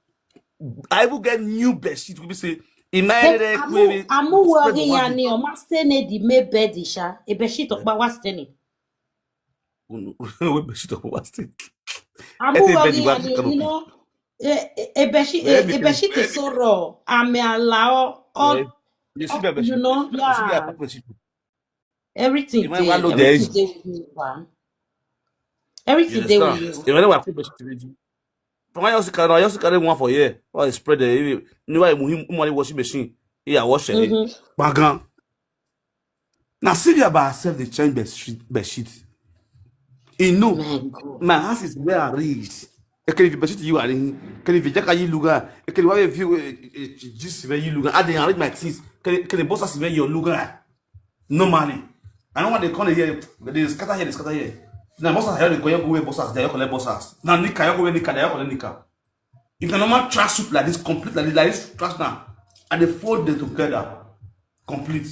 I even get new bed sheet. We say in my head we amu worry yani o ma stay ne di me bed sha. E bed sheet okpa wa stay ne. We bed sheet okpa wa stay. Amu worry yani, you know. E bed sheet e bed sheet is so raw. Ame allow all. You know, yeah. Everything dey, everything dey with me, wa. Everything dey with you. Even when I put machine to ready. From I also carry, I also carry one for here. Why spread the? Ni why muhim umali washing machine. Yeah, wash it. Bagan. Now Sylvia by herself they change bed sheet. Bed sheet. You know, my house is where I reached. Ekele fi bed sheet you are in. Ekele fi jaka you luga. Ekele why view just where you luga. I dey arrange my things. Ekele boss where you luga. No money. I don't want they come here, but they scatter here, they scatter here. Now, boxers here, they go here, go where boxers, they collect boxers. Now, knicker, you go where knicker, they collect knicker. If the normal track suit like this, complete like this, like this track now, and they fold them together, complete.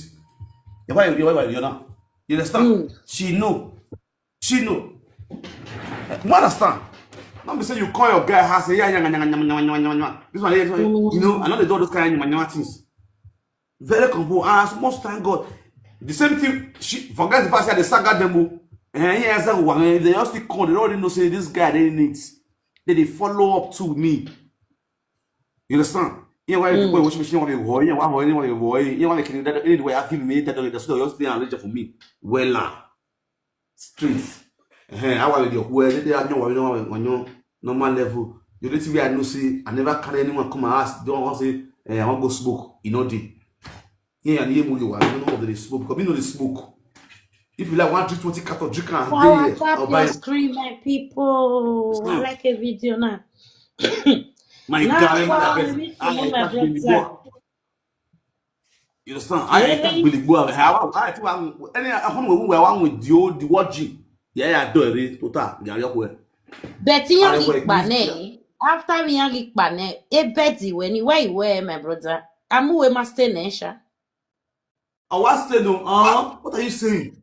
You why you why you now? You understand? She know. She know. You understand? Not be say you call your guy house, say, yeah, yeah, yeah, yeah, yeah, yeah, yeah, yeah, yeah. This one, yeah, this one, you know, I know they do all those kind of yeah, yeah, yeah, things. Very comfortable. Ah, so much thank God. The same thing, she forget the fact that they saga them. Oh. Eh, yeah, that's what they all still call. They already know say this guy they need. They, they follow up to me. You understand? Yeah, why people watch me? Yeah, why why yeah why why yeah why can that anyway? I feel me that that's the just thing I for me. Well, ah, street. Eh, I want your where they are no no normal level. The only thing I know say I never carry anyone come and ask. Don't want say eh, I want go smoke. You know the yeah, and you move you. I don't know what they smoke because we know they smoke. If you like one drink twenty carton, drink and Power dey here. Tap I'll buy your it. Screen, my people. I like a video now. My Now, guy, wow, my we best. Need to I know my like Billy brother. Boy. You understand? I like Really? Billy Boy. How I think I'm any I want to where I want with the old the watching. Yeah, yeah, do it. Total. Yeah, yeah, well. But you Are only you kpane. After me only kpane. E beti when you where you were, my brother. I'm who am I staying, Nesha? I was staying no. Uh, what are you saying?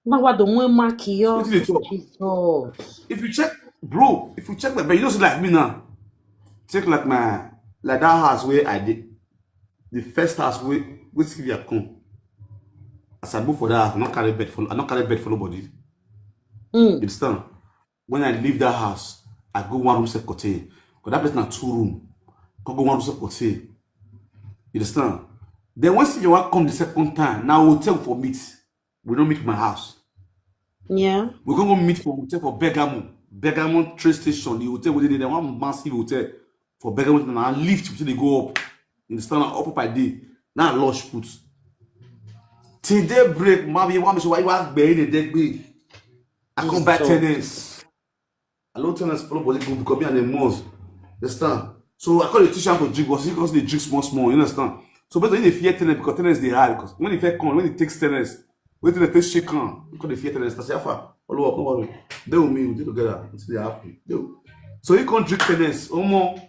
Now what the one mark here? What did they talk? Jesus. If you check, bro, if you check my bed, you don't see like me now. Check like my like that house where I did the first house where where Sylvia come. As I move for that, house, I not carry bed for I not carry bed for nobody. You Mm. understand? When I leave that house, I go one room self contain. Because that place na two room. Go go one room self contain. You understand? Then when Sylvia come the second time, now hotel for meet. We don't meet for my house. Yeah. We can go meet for hotel for Bergamo. Bergamo train station, the hotel we dey there, one massive hotel for Bergamo. Now I lift till they go up. You understand? Up up I dey. Now I lodge put. Till daybreak, mommy, want me so why you want be in the dead bed? I come buy Jesus. Tenants. I don't tenants follow body go because me and the most. Understand? So I call the teacher to drink, but he calls the drink small small. You understand? So but when they fear tenants because tenants they high because when they fear come, when it takes tenants, when they take shake on, because they fear tenants, I say, "Alpha, follow up, no worry. They with me, we do together until they happy." They will. So he can't drink tenants, oh more.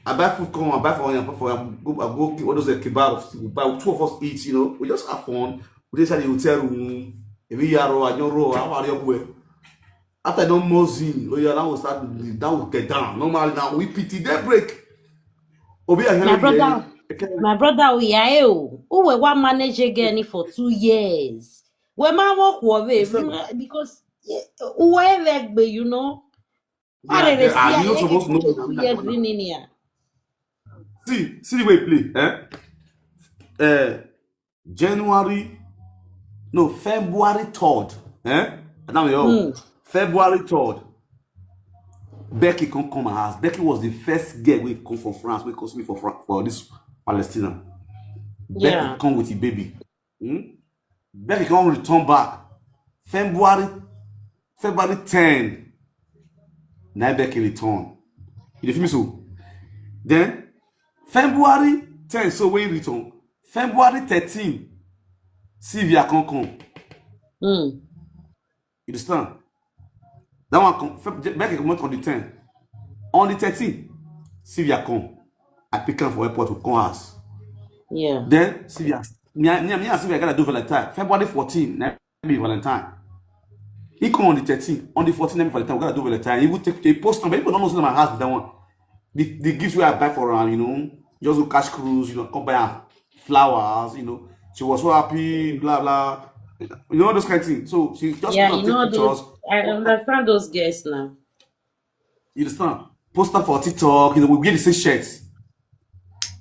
I buy food come, I buy for him, for him, go, I go all those uh, kebab, we buy two of us eat, you know, we just have fun. We just had a hotel room, every year, I don't know, I want your way. After I don't mozin, oh yeah, now we start, that will get down. Normally now, we pity daybreak. Obi, I My hear brother, you. My brother, we are ill. Who will one manage again for two years? We man walk away It's not- because eh, whoever be, you know, Yeah, I they- see are you I supposed to know experience that? Years in here. See, see the way it play, eh? Uh, January, no, February third, eh? Now you Hmm. February third. Becky come come my house. Becky was the first girl we come from France. We come see me for France for this Palestina. Becky Yeah. Come with the baby. Hmm? Becky come return back. February, February ten. Now Becky return. You dey feel me so? Then February ten, so when you return, February thirteen, Sylvia come come. Hmm. You understand? That one come, Feb- Becky come out on the ten. On the thirteen, Sylvia come. I pick her for airport to come house. Yeah. Then Sylvia, me, and- me, and- me and Sylvia gotta do Valentine. February fourteen, na be Valentine. He come on the thirteen. On the fourteen, na be Valentine. We gotta do Valentine. He will take a post number. People don't know say na my house be that one. The, the gifts we I buy for her, you know, just go cash cruise, you know, come buy her flowers, you know. She was so happy, blah blah. You know those kind of things. So she just Yeah, come you take know pictures. Those, I understand those girls now. You understand? Post am for TikTok, you know, we wear the same shirt.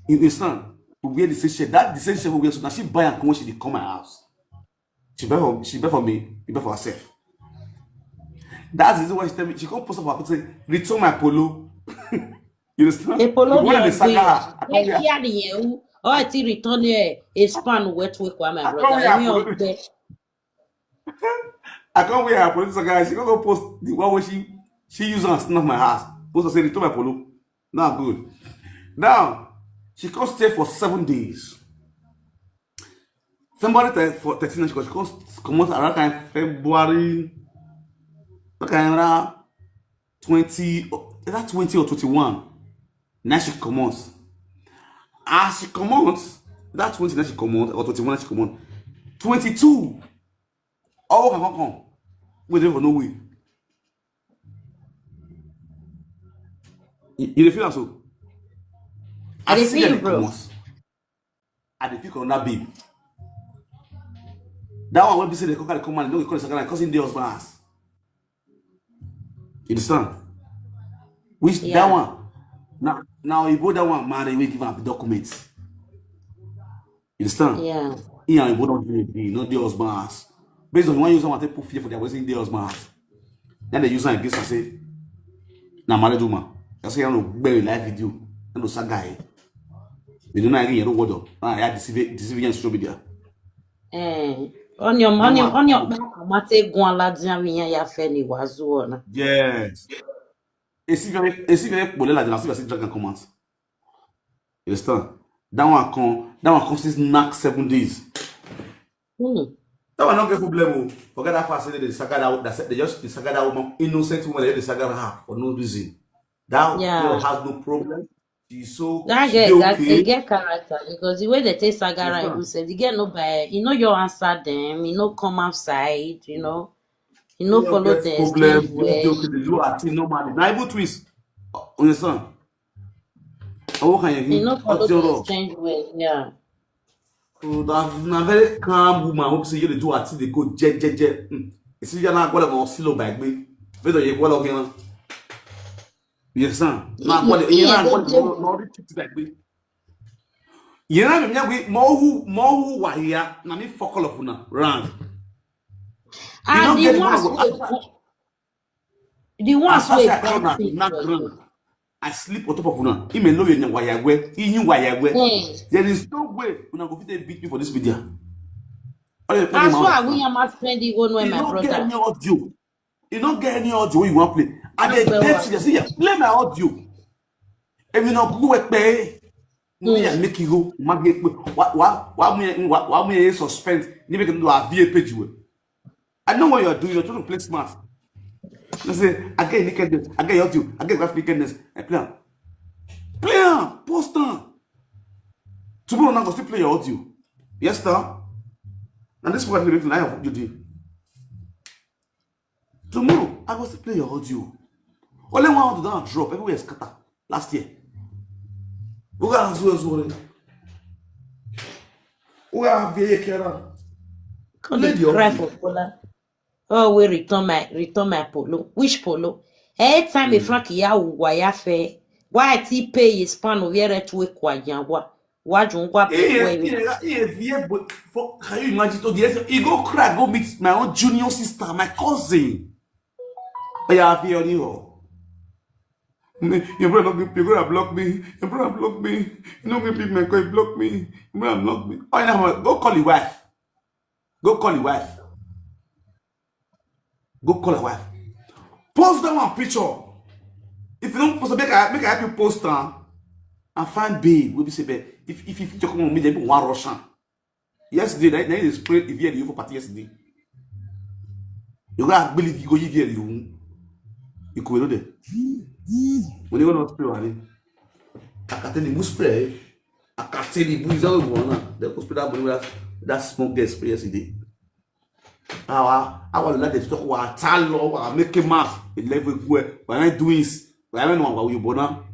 You understand? We wear the same shirt. That the same shirt we wear, so now she buy and come when she dey come my house. She buy for she buy for me, she buy for herself. That's the reason why she tell me she come post up her say, "Return my polo." You understand? A polo The one be that they a saga big. Her. I They can't wear. Carry you. Oh, I think return here. A span wet work with my I brother. Can't wear Any polo. Of them. I can't wear her polo. So guys, she gonna go post the one where she she use and snuff my house. Post to say return my polo. Not good. Now she come stay for seven days. Somebody tell for thirteen, she come, she come comot around kind February, that kind around twenty, or- that twenty or twenty-one. Now she comot. As she comot, that twenty now she comot, or twenty-one now she comot. Twenty-two, all can come come. We dey for no way. You, you dey feel am so? I dey As see feel, dem dey bro. comot, I dey pick another babe. That one wey be say dem come carry come out, dem no dey call the second line, cause him dey husband house. You understand? Which that Yeah. one? Now, now you go that one marry, we give am the documents. You understand? Yeah. He and Igbo don't do anything, not the husband house. Based on when you someone take put fear for their wedding, the husband house. Then they use am against and say, "Na married woman." That's why you know very live video. And the saga. You don't know again, you don't word up. Ah, yeah, deceive, deceive on social media. Eh. Onion, That onion, one, onion. Amate gwala diawinya ya feni wazuona. Yes. It's very, it's very polela. That's why I say dragon commands. You understand? That one come, that one come since knack seven days. Hmm. That one not get problem. Oh. Forget that fast. They saga that, that they just they saga that woman, innocent woman. They saga her for no reason. That Yeah. girl has no problem. She's so That she dey girl, that okay. They get character because the way they take You Sagara, even understand? say the girl no buy, you know, you answer them, you know, come outside, you know, you know, No follow get the problem. exchange You dey way. okay. They do her thing normally. Now even twist. You understand? Oh, can you You hear? know, follow What's your the role? Exchange way, yeah. So that na very calm woman. Hope say you dey do her thing. They go je je je. Hmm. You see, you're not going to silo by me. Whether you go again. Yes, sir. Na Yeah, go le, you yeah, na go they, they, le, no reach it like me. You know me, we more who more who were here. Na me fuck all of una round. You and don't the get the one ones go wey after the ones after wey say I come bite na me na for ground. I sleep on top of una. Ime lo ye wayagwe, inyu wayagwe. eh. There is no way una go fit beat me for this media. All the people That's dem why out we now. am spending one way, You my don't get brother. Any audio. You don't get any audio you want play. I dey Number bet one. you see, play my audio. If you not go with pay, no ya Hmm. make you go. Mag ye wa wa wa me wa wa me suspense. Ni make them do a V A page you. I know what you're doing. You're trying to play smart. You say, "I get nakedness. I get audio. I get graphic nakedness." I play am. Play am. Post am. Tomorrow now go still play your audio. Yes, sir. And this one make I have you do. Tomorrow I go still play your audio. Only one audio don drop. Everywhere scatter last year. Who got as well as well? Who got V A Kera? Come Play dey the cry audio. for Bola. Oh, we return my return my polo. Which polo? Anytime a Mm. Frank ya wa ya fe. Why ti pay his pan of yere to kwa yawa. Wa jun kwa pe He kwa he even. he he he but for can you imagine to the extent he go cry, go meet my own junior sister, my cousin. Oh yeah, I feel you. Your brother not give your brother block me. Your brother block me. You know me big man, go block me. Your brother block me. Oh, you know, go call your wife. Go call your wife. Go call your wife. Post that one picture. If you don't post, make I make I help you post am and find babe. We be say, babe, if if you picture come on me, they be one Russian. Yesterday, that that is spray if you for party yesterday. You got believe you go you hear you. You could know there. When you go to spray, I can tell you spray. I can tell you boys out of one. They go spray that money with that, that small girl spray yesterday. Our our let us talk about talo, our make a mass, eleven go. Why am I doing this? Why am I not going to Bona?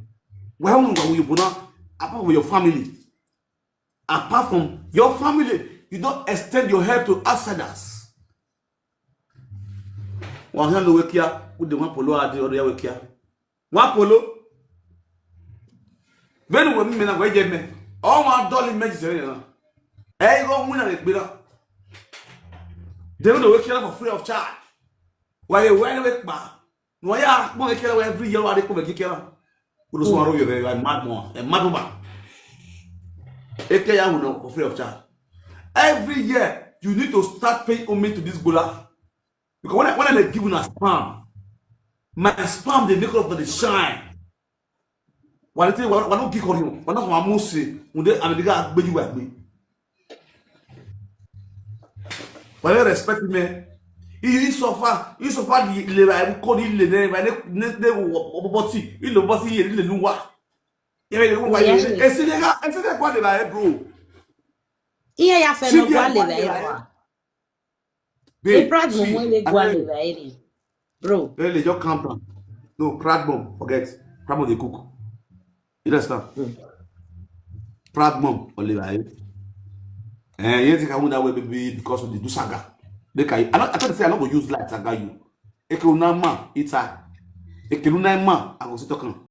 Why am I not going to Bona? Apart from your family, apart from your family, you don't extend your help to outsiders. One hand away here, with the one polo, the other away here. One polo. When we men are going to get men, all my dolly men is there. Hey, go win a bit. They don't wake you up for free of charge. Why you went away, man? No, yeah, mo ke kela every year wa de ko be ke kela. Udo so aro yo be a mad man, a mad woman. Eke ya uno for free of charge. Every year you need to start paying homage to this gola. Because when I, when I give una spam, my spam they make up for the shine. Why they why why not give you? Why not my mose? When they and the guy be you like me. But I respect him, eh. He, he suffer, he suffer the, the, the code, he le, ne, ne, ne, ne, body, he le body, he le nuwa. Yeah, he le nuwa. Yes. Esi ne ga, esi ne ga le ba, eh, bro. Ihe ya fe See no there, gwa le one ba day, ere. right? E Babe, proud mo see, mo le I gwa tell le you, ba ere. Bro. Lele, just calm down. No, proud mom, forget. Proud mom dey cook. You understand? Mm. Proud mom, Oliver. Eh, Eh, you think I won't that way, baby, because of the do saga. Make I, I, not, I tell you, say I not go use light saga you. Ekeluna ma, it's a. Ekeluna ma, I go sit talking.